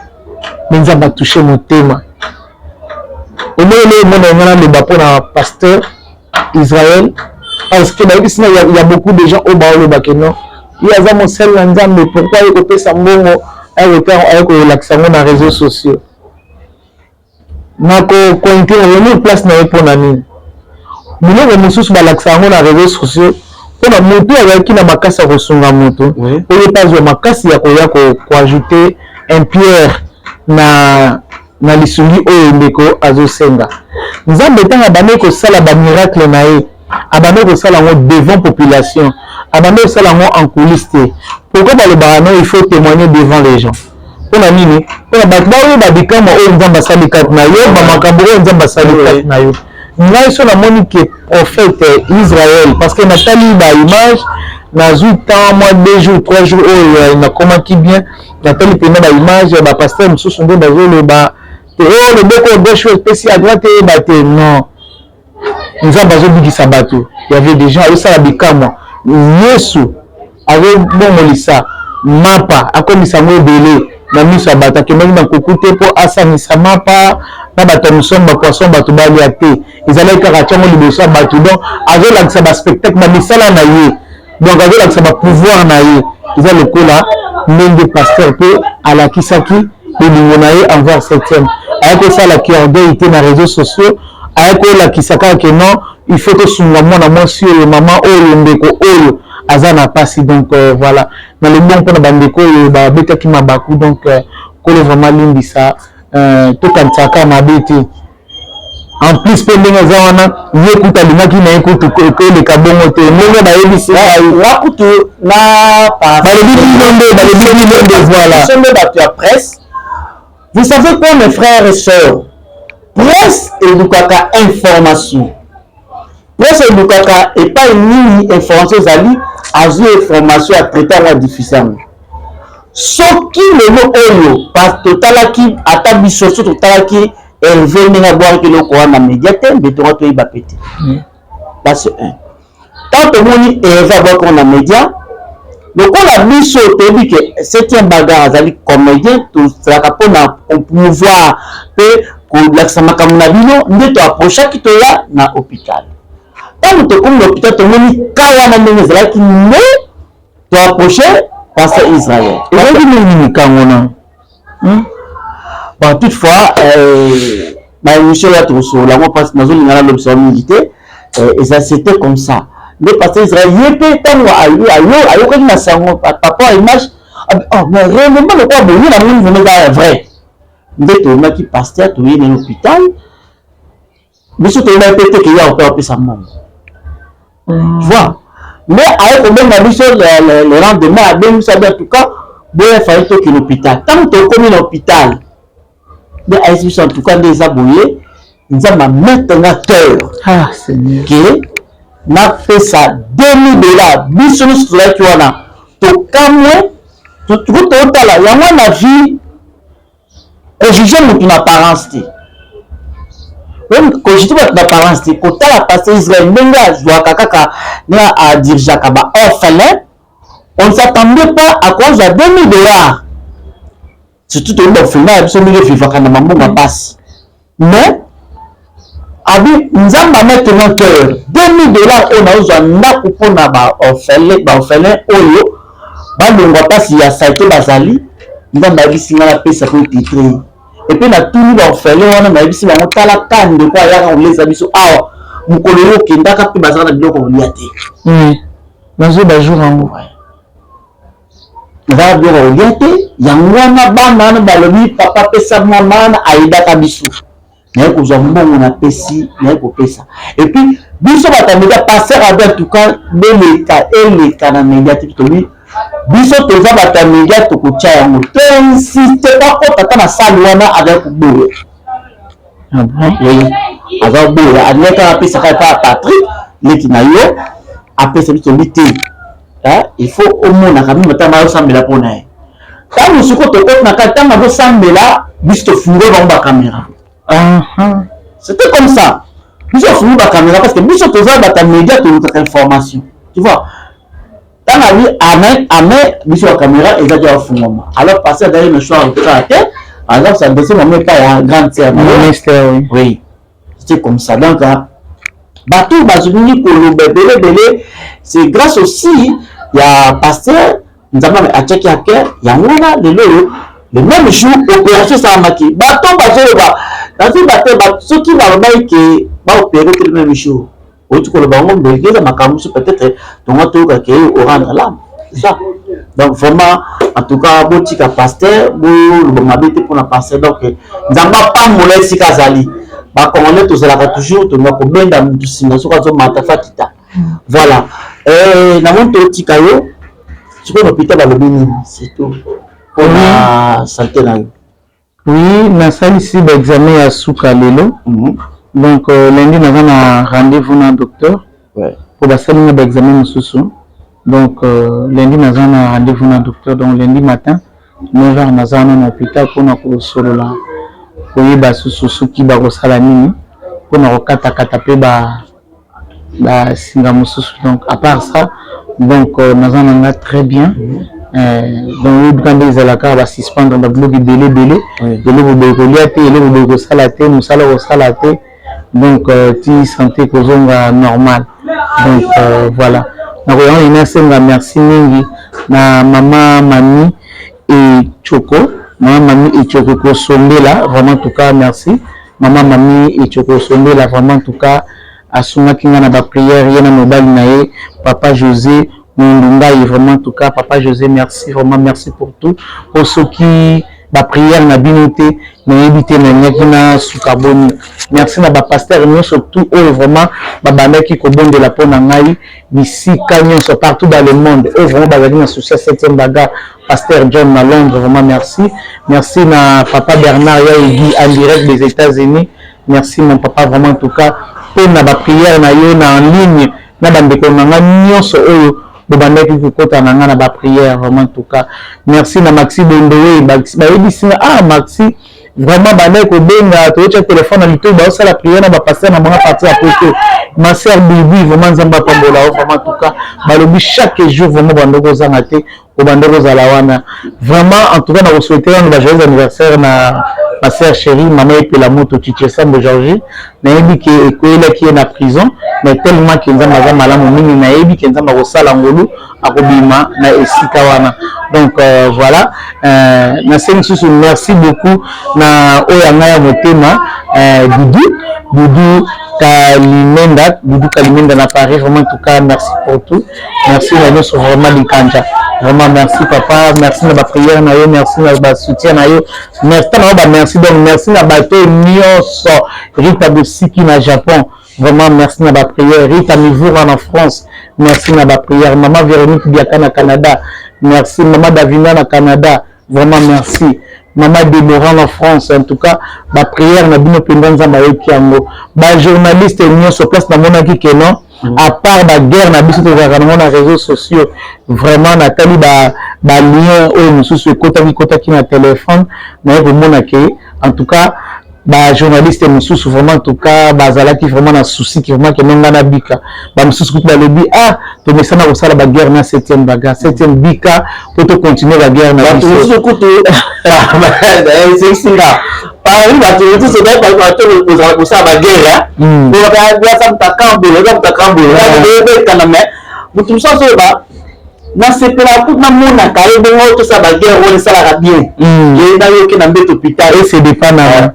me nzambe atouche motema omoni eloko mona nga naloba mpo na pasteur Israël parce que bayebisi nga ya beaucoup de gens oyo baoloba ke non ye aza mosali na nzambe pourquoi aye kopesa mbongo aye kolakisa yango na réseaux sociaux Nako ko intervenir place na ye pona nini? Biloko mosusu balakisa yango na reseaux sociaux pona mutu azalaki na makasi ya kosunga mutu po ye pe azua makasi ya koya ko ajouter un pierre na na lisungi oyo ndeko azosenga. Nzambe tango abandaki kosala ba miracles na ye abandaki kosala yango devant population, abandaki kosala yango en coulisse te. Pourquoi balobaka non il faut temoigner devant les gens? Mpo na nini? Mpo na bato bayeba bikamwa oyo Nzambe asali kati na yo, bamakambo oyo Nzambe asali kati na yo. Ngai so namoni ke prophète Israël, parce que natali ba image, nazwi temps mwa 2 jours 3 jours oyo euh, nakomaki bien, natali mpenza ba image ya ba pasteur mosusu nde bazoloba te oh loboko gauche oyo epesi à droite eyeba te non Nzambe azobikisa bato, il y avait des gens azosala bikamwa. Yesu. Azobongolisa mapa, akomisa yango ebele na miso ya bato. Akendaki na nkuku te mpo asangisa mapa na bato ya mosomba ba poisson bato balia te. Ezalaki kaka atya yango liboso ya bato. Donc azolakisa ba spectacle, ba misala na ye. Donc azolakisa ba pouvoir na ye. Eza lokola ndenge pasteur mpe alakisaki bolingo na ye envers septième. Ayaki kosala ki orgueil te na reseaux sociaux, ayaki kolakisa kaka que non, il faut tosunga mwana mwasi oyo, mama oyo, ndeko oyo aza na pasi. Donc euh, voilà, nalobi bongo mpona bandeko oyo babetaki mabaku. Donc euh, Nkolo vraiment limbisa, euh, tokanisaka kaka mabe te. En plus mpe ndenge aza wana, ye kutu alingaki na ye kutu koleka bongo te, ndenge bayebisi ngai nga kutu na balobi bino nde, balobi bino nde, voilà, biso nde bato ya presse. Vous savez quoi, mes frères et sœurs, presse elukaka information, presse elukaka epai nini information ezali, azwi information, atraite yango, adifuse yango. Soki lelo oyo totalaki ata biso, so totalaki Herve ndenge abwakaki eloko wana na media te, mbe tonga toyeba pe te. Là c'est un. Tant tomoni Herve abwaki yango na media, lokola biso toyebi ke septième bagarre azali comédien, tozalaka mpona promouvoir mpe kolakisa makambo na bino, nde toapprochaki toya na hôpital. Ntango tokomi na hôpital, tomoni ka wana ndenge ezalaki, nde toapproche pasteur Israël. Ezalaki nini mikango na? Hmm? Bon, toutefois, euh, ba émission ya tokosolola yango mpasi nazolinga nalobisa yo mingi te. Euh, eza c'était comme ça nde pasteur Israël ye mpe ntango ayokaki na sango papa ya image, oh, mais réellement lokola boye namoni vraiment eza ya vrai, nde toyemaki pasteur, toye na hôpital. Biso toyebaki mpe te ke ye akoki apesa mbongo, tu vois. Mais aye kobenga biso le lendemain, abengi biso, abi en tout cas boya, fallait tokende hôpital. Ntango tokomi na hôpital, nde ayesi biso en tout cas nde eza boye, Nzambe amete nga cœur ah, Seigneur, ke napesa 2000 dollars. Biso nyonso tozalaki wana, tokamwe, totala yango na vie. Kojuge motu na apparence te, kojuge bato na apparence te. Kotala pasteur Israel ndenge azwaka kaka, ndenge adirigeaka ba orphelin, on ne s'attendait pas akozwa 2000 dollars, surtout toyebi baorphelin ya biso ndenge evivaka na mambongo ya mpasi. Mais abi Nzambe amete na cœur 2000 dollars oyo naozwa ndako mpona baorphelin, baorphelin oyo balongwa mpasi ya salite bazali. Nzambe ayebisi ngai napesa mpe titre, et puis natuni baorphelin wana, nayebisi bango: tala ka ndeko ayaka kolesa biso awa mokolo oyo okendaka mpe bazalaka na biloko kolia te. Nazwi bajour yango. Ezalaka biloko kolia te, yango wana bana wana balobi papa pesa mwa wana ayedaka biso. Naye kozwa mbongo, napesi, naye kopesa. Et puis biso bato ya media, pasteur abi en tout cas beleka eleka na media te, tobi biso toza bato ya media, tokotia yango. Toinsiste bakota ata na sale wana, azali koboya. Oui, aza koboya, alingaki kaka apesaka epa ya Patrick leki na yo, apesa biso. Tobi te, il faut omonaka meme ntango azosambela mpo na ye. Ntango sikoyo tokoti na kati, ntango azosambela, biso tofungoli bango bacaméra. C'était comme ça, biso tofungi bacaméra parce que biso toza bato ya média, tolukaka information, tu vois. Ntango abi amen amen, biso bacaméra ezaki ya kofungwama. Alors pasteur azali na choix kosala te, aza kos'adresser mama epai ya grande sœur. Ministère, oui. Oui, c'était comme ça. Donc bato bazolingi koloba ebele ebele, c'est grâce aussi ya pasteur, Nzambe atiaki ya cœur yango wana. Lelo oyo, le même jour opération esalamaki, bato bazoloba nazoyeba te soki balobaki ke baopérer te le même jour. Outi koloba yango, mbeleki eza makambo mosusu, peut-être tonga toyoka ke orendre l'âme, c'est ça. Donc vraiment, en tout cas, botika pasteur, boloba mabe te mpona pasteur. Donc Nzambe apambola esika azali. Bacongolais tozalaka toujours tolinga kobenda mutu singa, soki azomata fatita. Voilà, namoni totika yo sikoyo na hôpital, balobi nini surtout mpona santé na yo? Oui, nasalisi baexamen ya suka lelo. Donc lundi naza na rendez-vous na docteur po basali nga baexamen mosusu. Donc lundi naza na rendez-vous na docteur, donc lundi matin 9 heures naza wana na hôpital mpona kosolola, koyeba susu soki bakosala nini mpona kokatakata mpe ba. Ba singa mosusu donc à part ça donc euh, naza na nga très bien euh, donc oyebi nde ezalaka ba suspendre ba biloko ebele ebele eloko boye kolia te eloko boye kosala te mosala kosala te donc euh, ti santé kozonga normal donc euh, voilà nakoyango nini nasenga merci mingi na mama mami echoko mama mami echoko kosombela vraiment en tout cas merci mama mami echoko kosombela vraiment en tout cas asungaki nga na ba prière ye na mobali na ye papa Jose Mundungai vraiment en tout cas papa Jose merci vraiment merci pour tout po soki ba prière na bino te nayebi te nalingaki na suka boni merci na ba pasteur nyonso tout oyo vraiment babandaki kobondela mpo na ngai bisika nyonso partout dans le monde oyo vraiment bazalaki na souci ya 7e bagarre pasteur John na Londres vraiment merci merci na papa Bernard Yaegi en direct des États-Unis Merci mon papa vraiment en tout cas mpo na ba prière na yo na en ligne na bandeko na nga nyonso oyo bobandaki kokota na nga na ba prière vraiment en tout cas merci na Maxi Bondowe bayebisi nga ah Maxi vraiment bandaki kobenga toyotya telefone na litoi baosala prière na bapaster na bango parti ya poto ma sœur Bibi vraiment nzambe apambola yo vraiment en tout cas balobi chaque jour vraiment bandoko ozanga te obanda kozala wana vraiment en tout cas nako souhaiter wana ba joyeux anniversaire na ma sœur chérie mama epela moto chiche sambo georgie nayebi ke ekweyelaki ye na prison mais tellement ke nzambe aza malamu mingi nayebi ke nzambe akosala ngolu akobima na esika wana donc euh, voilà euh, nasengi lisusu merci beaucoup na oyo ya ngai ya motema euh, dudu dudu kalimenda dudu kalimenda na paris vraiment en tout cas merci pour tout Merci na nyonso vraiment likanja. Vraiment merci papa, merci na ba prière na yo, merci na ba soutien na yo. Merci na ba merci donc merci na bato nyonso. Rita Bosiki na Japon. Vraiment merci na ba prière. Rita Mivura na France. Merci na ba prière. Maman Véronique Biaka na Canada. Merci maman Davina na Canada. Vraiment merci. Maman Deborah na France en tout cas ba prière na bino penza Nzambe ayoki yango. Ba journaliste nyonso place namonaki que non à part ba guerre na biso tozalaka nango na réseaux sociaux vraiment natali ba ba lien oyo mosusu ekotaki kotaki na téléphone naye komona ke en tout cas ba journaliste mosusu vraiment en tout cas bazalaki vraiment na souci ki vraiment ke nonga na bika ba mosusu kutu balobi ah tomesana kosala ba guerre na 7e bagarre 7e bika po to continuer ba guerre na biso mosusu kutu esekisi nga parmi bato mosusu kozala kosala ba guerre aza moto akambolo aza moto akambolo ebetana mais moto mosusu azoyeba nasepelaka kutu namonaka ye bongo tosala baguerre wana esalaka bien ye nayoki na mbeto hôpital esedepa na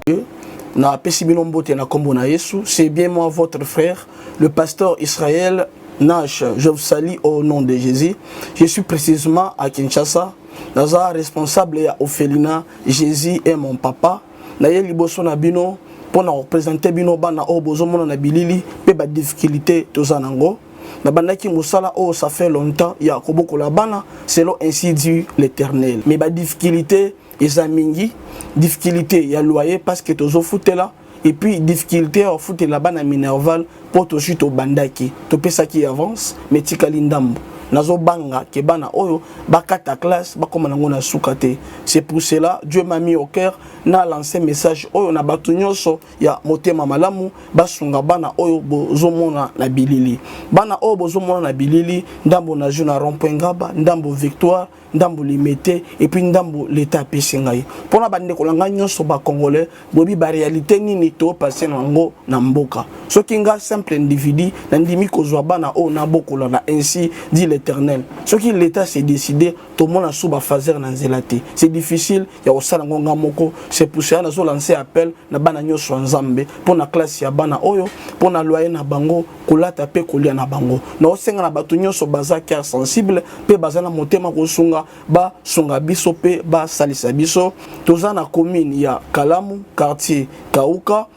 napesi bino mbote na kombo na yesu c'est bien moi votre frère le pasteur israël Nash, je vous salue au nom de Jésus. Je suis précisément à Kinshasa. Naza responsable ya Ophelina, Jésus est mon papa. Naye liboso na bino mpo na kopresente bino bana oyo bozomona na bilili mpe badifficulté toza nango. Nabandaki mosala oyo ça fait longtemps ya kobokola bana selon ainsi dit l'Éternel. Mais badifficulté eza mingi, difficulté ya loyer parce que tozofutela et puis difficulté ya kofutela bana minerval mpo tozwi tobandaki topesaki avance mais tikali ndambo nazobanga ke bana oyo bakata classe bakoma nango na suka te. C'est pour cela Dieu m'a mis au cœur na lancer message oyo na bato nyonso ya motema malamu basunga bana oyo bozomona na bilili. Bana oyo bozomona na bilili ndambo na jeu na rond-point Ngaba, ndambo Victoire, ndambo Limete et puis ndambo l'État apesi ngai. Mpona bandeko na ngai nyonso ba congolais boyebi ba réalité nini to passer na yango na mboka. Soki nga simple individu nandimi kozwa bana oyo nabokola na ainsi dit l'Éternel. Soki l'État s'est décidé tomona sous ba phaser na nzela te. C'est difficile ya kosala yango nga moko. C'est pour cela nazo lancer appel na bana nyonso ya Nzambe mpona classe ya bana oyo, mpona loyer na bango, kolata mpe kolia na bango. Naosenga na bato nyonso baza cœur sensible mpe baza na motema kosunga, basunga biso mpe basalisa biso. Toza na commune ya Kalamu, quartier Kauka,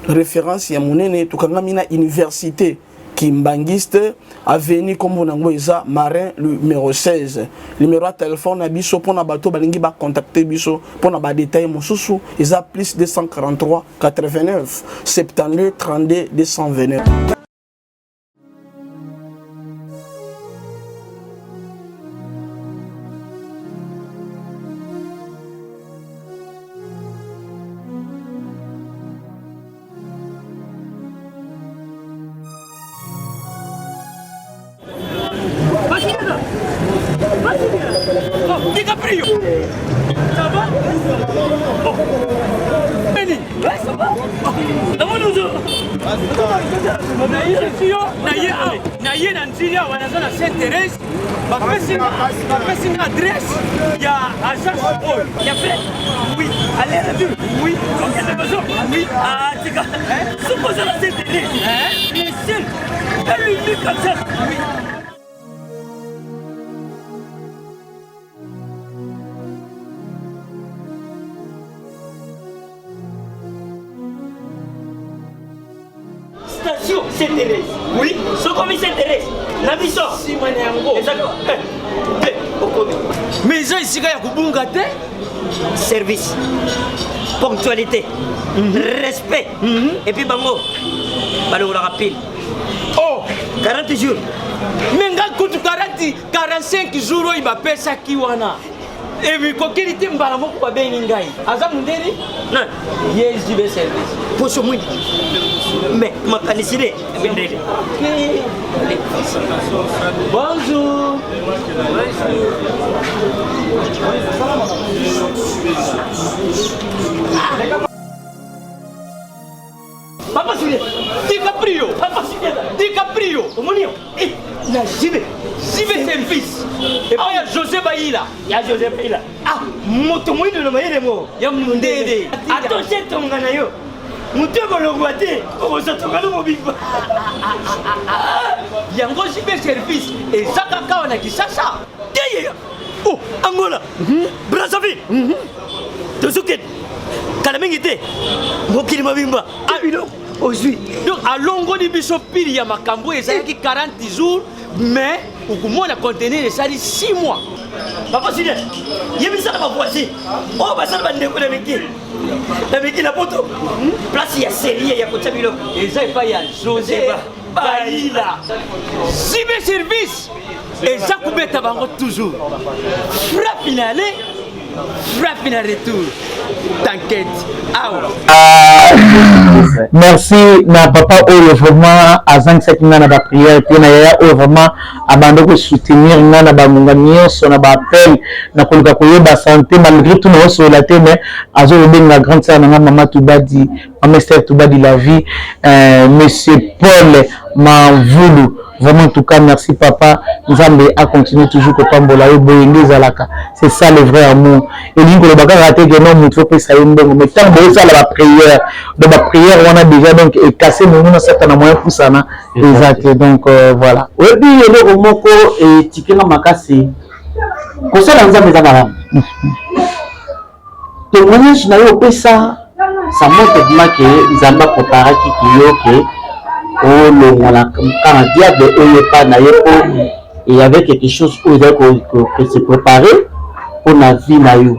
référence ya monene. Tokangami na université Kimbanguiste, avenue kombo nango eza Marin numéro 16. Numéro ya téléphone na biso mpona bato balingi ba contacter biso mpona ba détail mosusu eza plus 243 89 72 32 229. Oh, DiCaprio Ça va Oh Benny Ouais, ça va Namoni ozo nayebisi yo naye awa naye na nzili awa naza na saint thérèse bapesi nga adresse ya agence oyo ya fe oui aller retour oui okende maison oui atika soki oza na saint thérèse le seul et l'unique agence oui. Station Saint Thérèse. Oui, sokomi Saint Thérèse. Na biso. Sima na yango. Ezali eh, te okomi. Mais eza esika ya kobunga te. Service. Ponctualité. Mm -hmm. Respect. Mm -hmm. Et puis bango balongolaka pile. Oh, 40 jours. Mais nga kutu 40 45 jours oyo bapesaki wana. Emikokeli te mbala moko babengi ngai. Aza mundeli? Nani? Ye JB service. Poso mwindu. Mais makanisi ne mindele. Bonjour. Papa Julien. DiCaprio. Papa Julien. DiCaprio. Omoni yo. Eh, na JB. JB service. Epai ya José Bayila. Ya José Bayila. Ah, moto moyindo na mayele mo. Ya mundele. Atoshe tonga na yo. Moto ekolongwa te, okozwa tonga no mobimba. Yango JB service eza kaka awa na Kinshasa. Te Oh, Angola. Brazzaville. Tozokende. Kala mingi te. Mokili mobimba. Ah, biloko ozwi. Donc alongoli biso pili ya makambo ezalaki 40 jours mais okomona conteneur esali 6 mois. Papa Julien, yebisa na bavoisin oyo basala bandeko na miki na miki na poto place ya serie ya kotya biloko eza epai ya José Bayila. Zibe service eza kobeta bango toujours frappe na aller frappe na retour t'inquiète awa merci na papa oyo vraiment azangisaki ngai na baprière te na yaya oyo vraiment abanda kosoutenir ngai na bangonga nyonso na baappel na koluka koyeba santé malgré tout naosolola te mais azokobenga grande sœur na ngai mama tubadi mama Esther Tubadi la vie euh, monsieur Paul Manvulu vraiment en tout cas merci papa Nzambe a continuer toujours kopambola yo boye nde ezalaka c'est ça le vrai amour elingi koloba kaka te que non moto opesa ye mbongo mais ntango bozosala ba prière donc ba prière wana déjà donc ekase monguna satana moyen pusana eza te donc euh, voilà oyebi eloko moko etikela makasi kosala nzambe eza malamu Témoignage na yo opesa ça montre vraiment que Nzambe a preparaki ki yo que olongwa na camp ya diable oyo epa na ye po il y avait quelque chose oyo ezali ko se préparer mpo na vie na yo.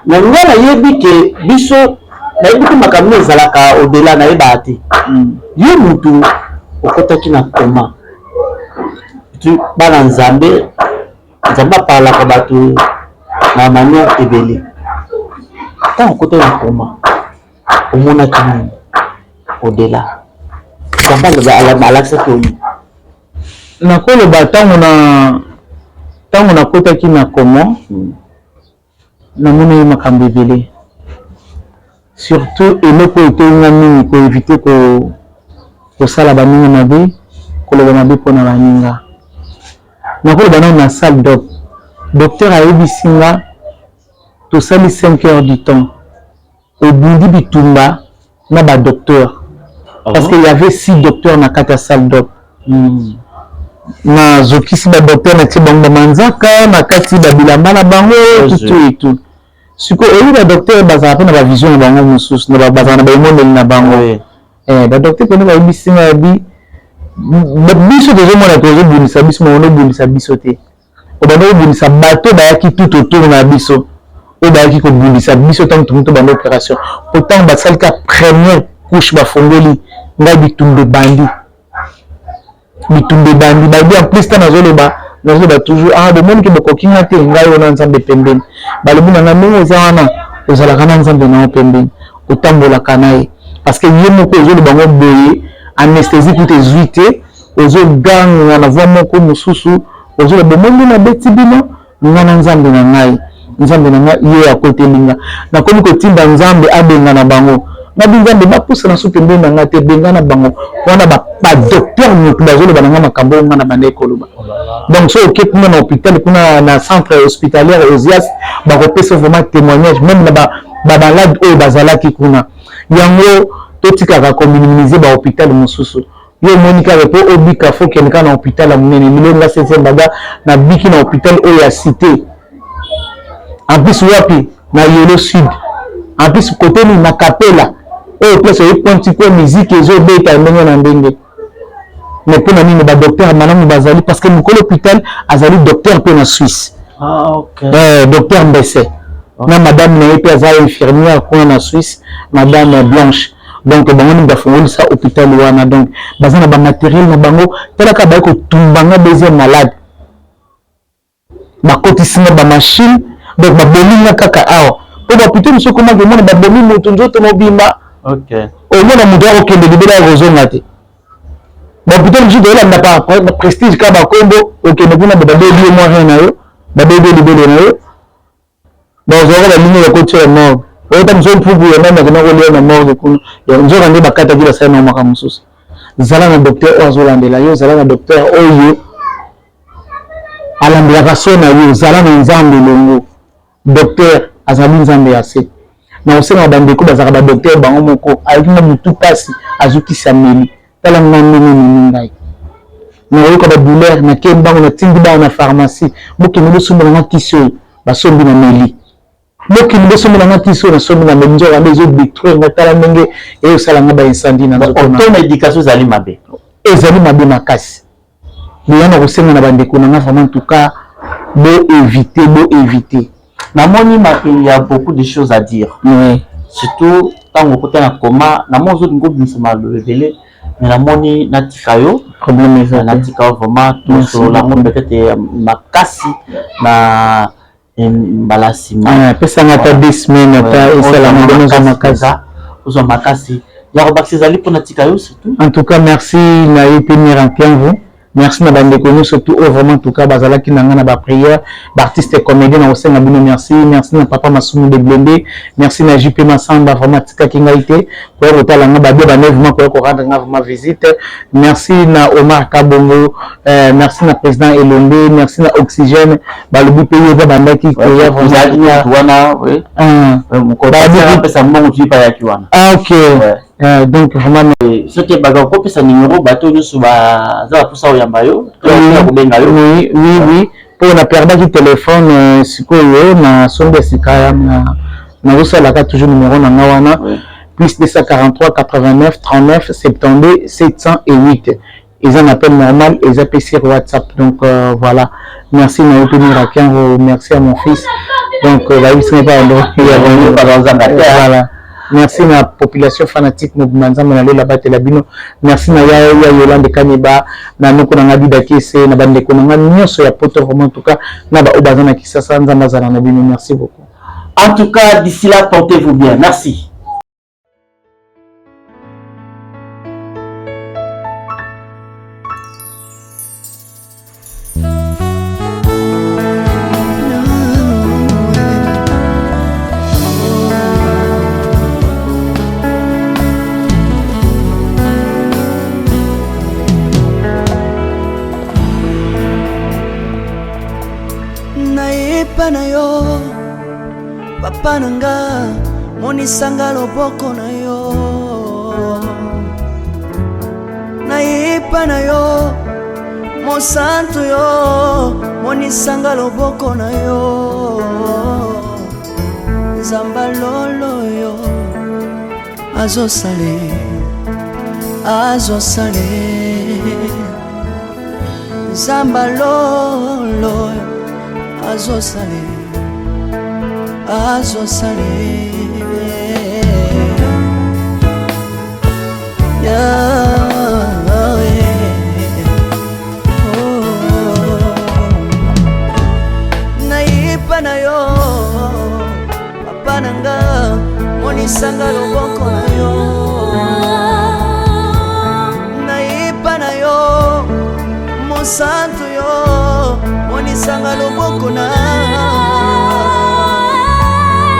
Na nga nayebi ke biso nayebi te makambo nini ezalaka au-delà nayebaka te. Yo mutu okotaki na coma bana Nzambe Nzambe aparlaka bato na manière ebele. Ntango okotaki na coma, omonaki nini au-delà? Nzambe alakisaki yo nini? Nakoloba ntango na ntango nakotaki na coma Namonaki makambo ebele surtout eloko oyo eteyi nga mingi ko eviter ko kosala baninga mabe, koloba mabe mpo na baninga. Nakoloba nanu na salle d'op, docteur ayebisi nga tosali 5 heures du temps obundi bitumba na ba docteur parce que il y avait 6 docteurs na kati ya salle d'op. Nazokisi ba docteur natie bango ba manzaka na kati ba bilamba na bango tout tout et tout. Sikoyo oyebi ba docteur bazala mpe na ba vision na bango mosusu na bazala na ba emoneli na bango. Eh, ba docteur pene bayebisi nga bi biso tozomona tozobundisa biso bango obundisa biso te. Obanda kobundisa bato bayaki tout autour na biso oyo bayaki kobundisa biso ntango tokomi tobanda operation po ntango basali ka première couche bafongoli ngai bitumba ebandi bitumba ebandi balobi en plus ntango nazoloba nazoloba toujours ah bomoni ke bokoki nga te ngai oyo na nzambe pembeni balobi na ngai ndenge oza wana ozalaka na nzambe na yo pembeni otambolaka na ye parce que ye moko ozoloba ngo boye anesthésie kutu ezwi te. Ozoganga na voix moko mosusu, ozoloba bomoni nde nabeti bino, nga na Nzambe na ngai, Nzambe na ngai ye akoteli nga. Nakomi kotinda Nzambe abengana bango. Nabi Nzambe bapusana su pembeni na ngai te, bengana bango. Wana ba ba docteur mutu bazoloba na ngai makambo oyo ngai nabandaki koloba. Donc soki oke kuna na hôpital kuna na centre hospitalière Ozias, bakopesa vraiment témoignage meme na ba ba malade oyo bazalaki kuna. Yango totikaka ko minimiser ba hôpital mosusu. Yo omoni kaka po obika faut okende kaka na hopital ya munene lelo nga septième baga na biki na hopital oyo ya cite en plus wapi na yolo sud en plus kote nini na kapela oyo place oye pointi ko musique ezo beta ndenge na ndenge mais mpo na nini ba docteur malamu bazali parce que mokolo hôpital azali docteur mpe na Suisse ah, okay. eh, docteur Mbese okay. na madame na ye mpe aza infirmière kuna na Suisse madame Blanche donc bango nde bafongolisa hôpital wana donc baza na bamateriel na bango talaka baye kotumba nga deuxième malade bakotisi nga bamachine donc babomi nga kaka awa mpo bahôpital mosusu ekomaki omona babomi moto nzoto mobimba omona moto akokende libela akozonga te bahôpital mosusu toyolanda par prestige kaka bakombo okende kuna babebi yo mwa rien na yo babebi yo libele na yo Bazwaka balingi bakotia na morgue. Oyo ta mosusu mpuku ya nani akenda kolia na morgue kuna. Ya nzoka nde bakataki basali na makambo mosusu. Zala na docteur oyo azolandela yo, zala na docteur oyo alandelaka so na yo, zala na Nzambe elongo. Docteur azali Nzambe ya se. Na kosenga bandeko bazalaka ba docteur bango moko, ayoki nga mutu pasi, azwi kisi ameli. Tala nga ndenge omemi ngai. Nakoyoka ba douleur, nake mbango, natindi bana na pharmacie, bokende bosombela nga kisi oyo, basombi na meli. Bokende bosombela nga kisi oyo, nasombi na meli, nzoka nde ezo detruire nga, tala ndenge ezo sala nga ba incendie na nzoto na. Automedication ezali mabe. Ezali mabe makasi. Boya na kosenga na bandeko na nga vraiment en tout cas bo éviter, bo éviter. Namoni il y a beaucoup de choses à dire. Oui. Surtout ntango okota na coma, namoni ozolinga obimisa maloba ebele, mais namoni natika yo. Problème eza te. Natika yo vraiment tosolola yango peut-être makasi na mbala nsima. Pesanga ata deux semaines ata esalama ndenge ozwa makasi. Ozwa makasi. Ya kobakisa ezali mpo natika yo surtout. En tout cas merci na ye mpe Mira Nkianvu. Merci na bandeko nyonso tout oyo vraiment en tout cas bazalaki na nga na ba prière, ba artistes comédiens na kosenga bino merci. Merci na papa Masumu de Blende, merci na JP Massamba vraiment atikaki ngai te koya kotala nga babia ba vraiment koya ko rendre nga vraiment visite. Merci na Omar Kabongo, merci na président Elombe, merci na Oxygène balobi pe ye bandaki koya vraiment wana oui. Bapesa mbongo tuyi payaki wana. Ah OK. Donc vraiment soki baza kopesa numéro bato nyonso baza na mposa koyamba yo to kobenga yo. Oui oui oui, mpo na perdaki téléphone sikoyo na sombi ya sika nazosalaka toujours numéro na nga wana plus 243 89 39 72 708 eza na appel normal, eza pe sur WhatsApp. Donc voilà, merci na yo mpe Mirakiango, merci à mon fils. Donc bayebisi ngai pa voilà. Merci na population fanatique mobimba, Nzambe na lola batela bino. Merci na ya ya Yolande Kaniba, na noko na nga Dida Kese, na bandeko na nga nyonso ya poto vraiment en tout cas na ba oyo baza na Kisasa, Nzambe azala na bino. Merci beaucoup. En tout cas, d'ici là, portez-vous bien. Merci. Nayepa na yo papa na nga, monisanga loboko na yo. Nayepa na yo mosantu yo, monisanga loboko na yo. Nzamba lolo yo azosale, azosale. Nzamba lolo azosale, azosale. Nayepa na yo papa na nga, monisanga loboko na yo. Nayepa na yo Mosantu yo monisanga loboko na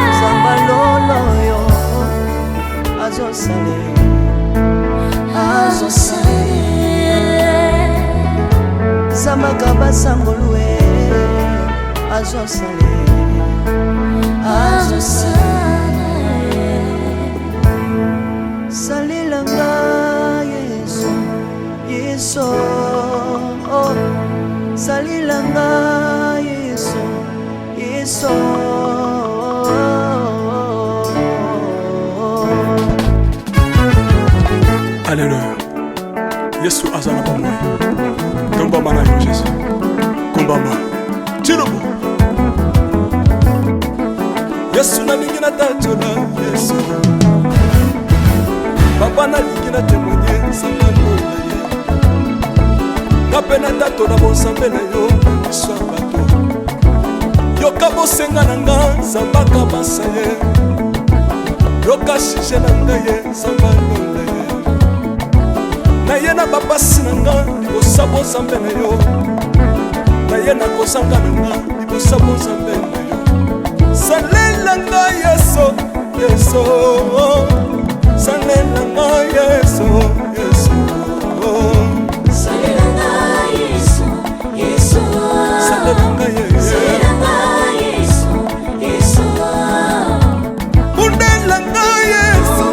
Nzambe lolo yo azosale azosale Nzambe akabasangolue azosale azosale salela nga Yesu Yesu oh. Salela nga Yesu Yesu. Alleluya, Yesu aza na bomoi. Tombama na yo Jesu, kumbama tilobo. Yesu nalingi natatola Yesu papa, nalingi na témoigne nzambe lola ye nga mpe natatola bonzambe na yo na miso ya bato. Yoka bosenga na nga Nzambe akabasa ye, yoka sujet na ngai ye Nzambe alola ye. Naye na bapasi na nga libosa bonzambe na yo, naye na kozanga na nga libosa bonzambe na yo. Salela nga Yesu, Yesu, salela nga Yesu, Yesu, salela nga Yesu, Yesu, salela nga Yesu, salela nga Yesu, Yesu, bundela nga Yesu,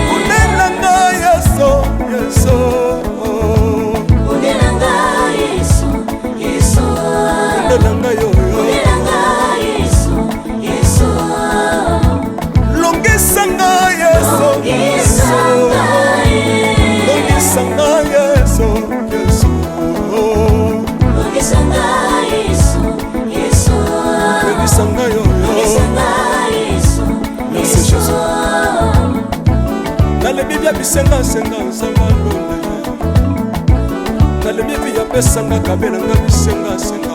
bundela nga Yesu, Yesu, bundela nga Yesu, Yesu, bundela nga yo, bundela nga Yesu, Yesu, longisa nga Yesu, longisa nga longisa nga Yesu, Yesu, longisa nga Yesu, Yesu, longisa nga yo, longisa nga Yesu, Merci Yesu. Jésus. Nalebi bia bisengasenga nzambe alola ye, nalebi bi apesanga kabelanga bisengasenga.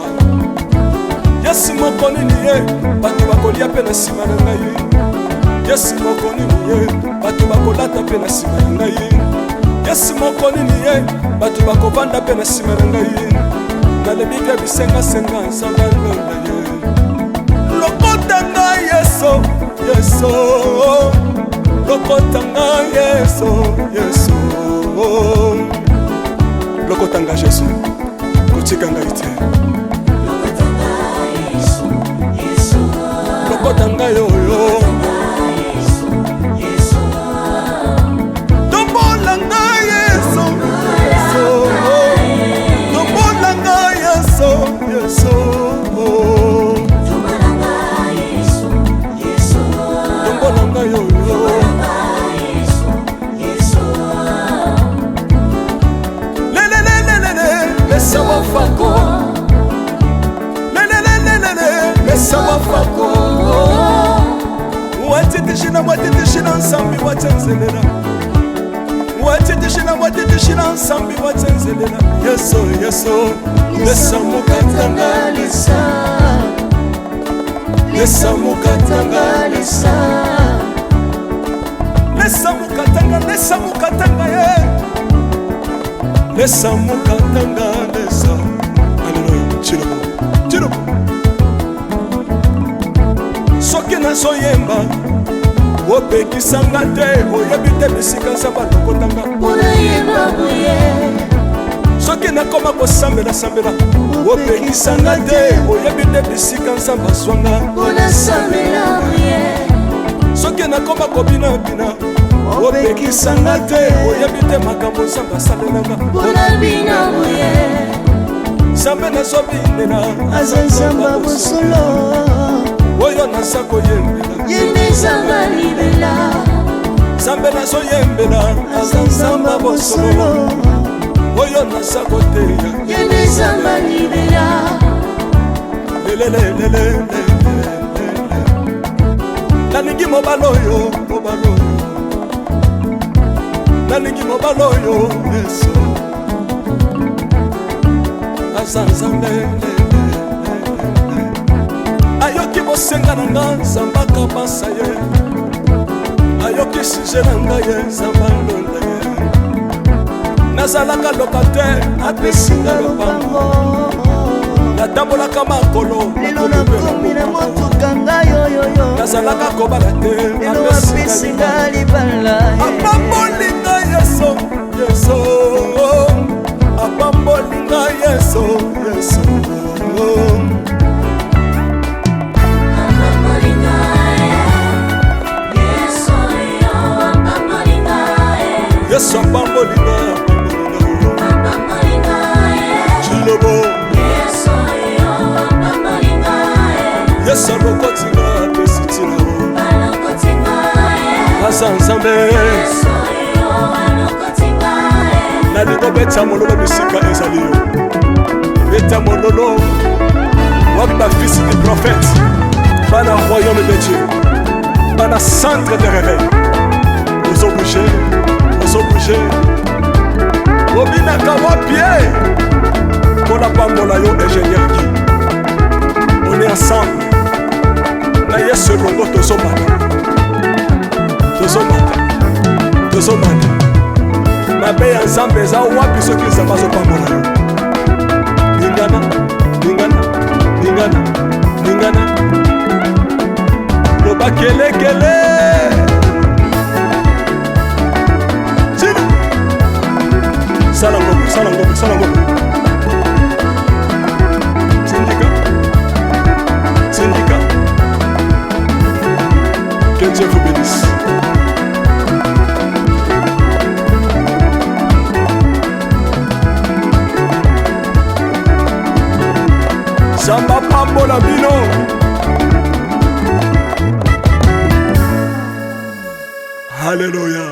Yesu moko nini ye bato bakolia mpe na nsima na ngai, Yesu moko nini ye bato bakolata mpe na nsima na ngai, Yesu moko nini ye bato bakovanda mpe na nsima na ngai. Nalebi bia bisengasenga nzambe alola ye, lokota ngai Yesu, Yesu, lokota ngai Yesu, Yesu, lokota ngai Jesu, kotika ngai te, lokota ngai oyo, tombola ngai Yesu, Yesu, tombola ngai Yesu, Yesu, tombola ngai oyo. Lelelelelele, lesa wafako, lelelelelele, lesa wafako, wateteshina wateteshina nsambi watenzelela, wateteshina wateteshina nsambi watenzelela. Yesu, Yesu, lesa mokatanga, lesa, lesa mokatanga, lesa, lesa mokatanga, lesa mokatanga ye, lesa mokatanga, lesa. Aleluya, tilobo tilobo. Soki nazoyemba opekisanga te, oyebi te bisika nza balokotanga. Mpona boye. Soki nakoma kosambela-sambela opekisanga te, oyebi te bisika nzambe azwanga. Mpona sambela boye. Soki nakoma kobinabina opekisanga te, oyebi te makambo nzambe asalelanga. Mpona bina boye. Nzambe nazobinela aza Nzambe ya bosolo, oyo naza koyembela ye nde Nzambe libela. Nzambe nazoyembela aza Nzambe ya bosolo, oyo naza koteya ye nde Nzambe libela. Lelelelelele, nalingi mobali oyo, mobali oyo, nalingi mobali oyo Yesu aza Nzambe, ayoki bosenga na nga Nzambe akabasa ye, ayoki sujet na ngai ye Nzambe alola ye. Nazalaka locataire, apesinga lopango. Natambolaka makolo, lelo nakomi na motuka ngai yoyoyo. Nazalaka kobala te, lelo apesinga libala. Apamboli ngai Yesu, Yesu. Apamboli ngai Yesu, Yesu. Yesu apamboli ngai, apamboli ngai. Chilobo. Yesu alokoti ngai, apesi ntina. Aza Nzambe. Nalingi obeta mololo bisika ezali yo. Beta mololo. Wapi bafils du prophète? Bana royaume de Dieu. Bana centre de réveil. Ozo bouger, ozo bouger. Obinaka wapi ye? Mpona pambola yo ingénieur Guy. On est ensemble. Na Yesu elongo tozomata. Tozomata. Tozomata. Mabe ya Nzambe eza wapi soki Nzambe azopambola yo? Lingana, lingana, lingana, lingana. Loba kelekele. Tina. Sala ngombe, sala ngombe, sala ngombe. Sindika. Sindika. Que Dieu vous bénisse. Nzambe apambola bino. Alléluia.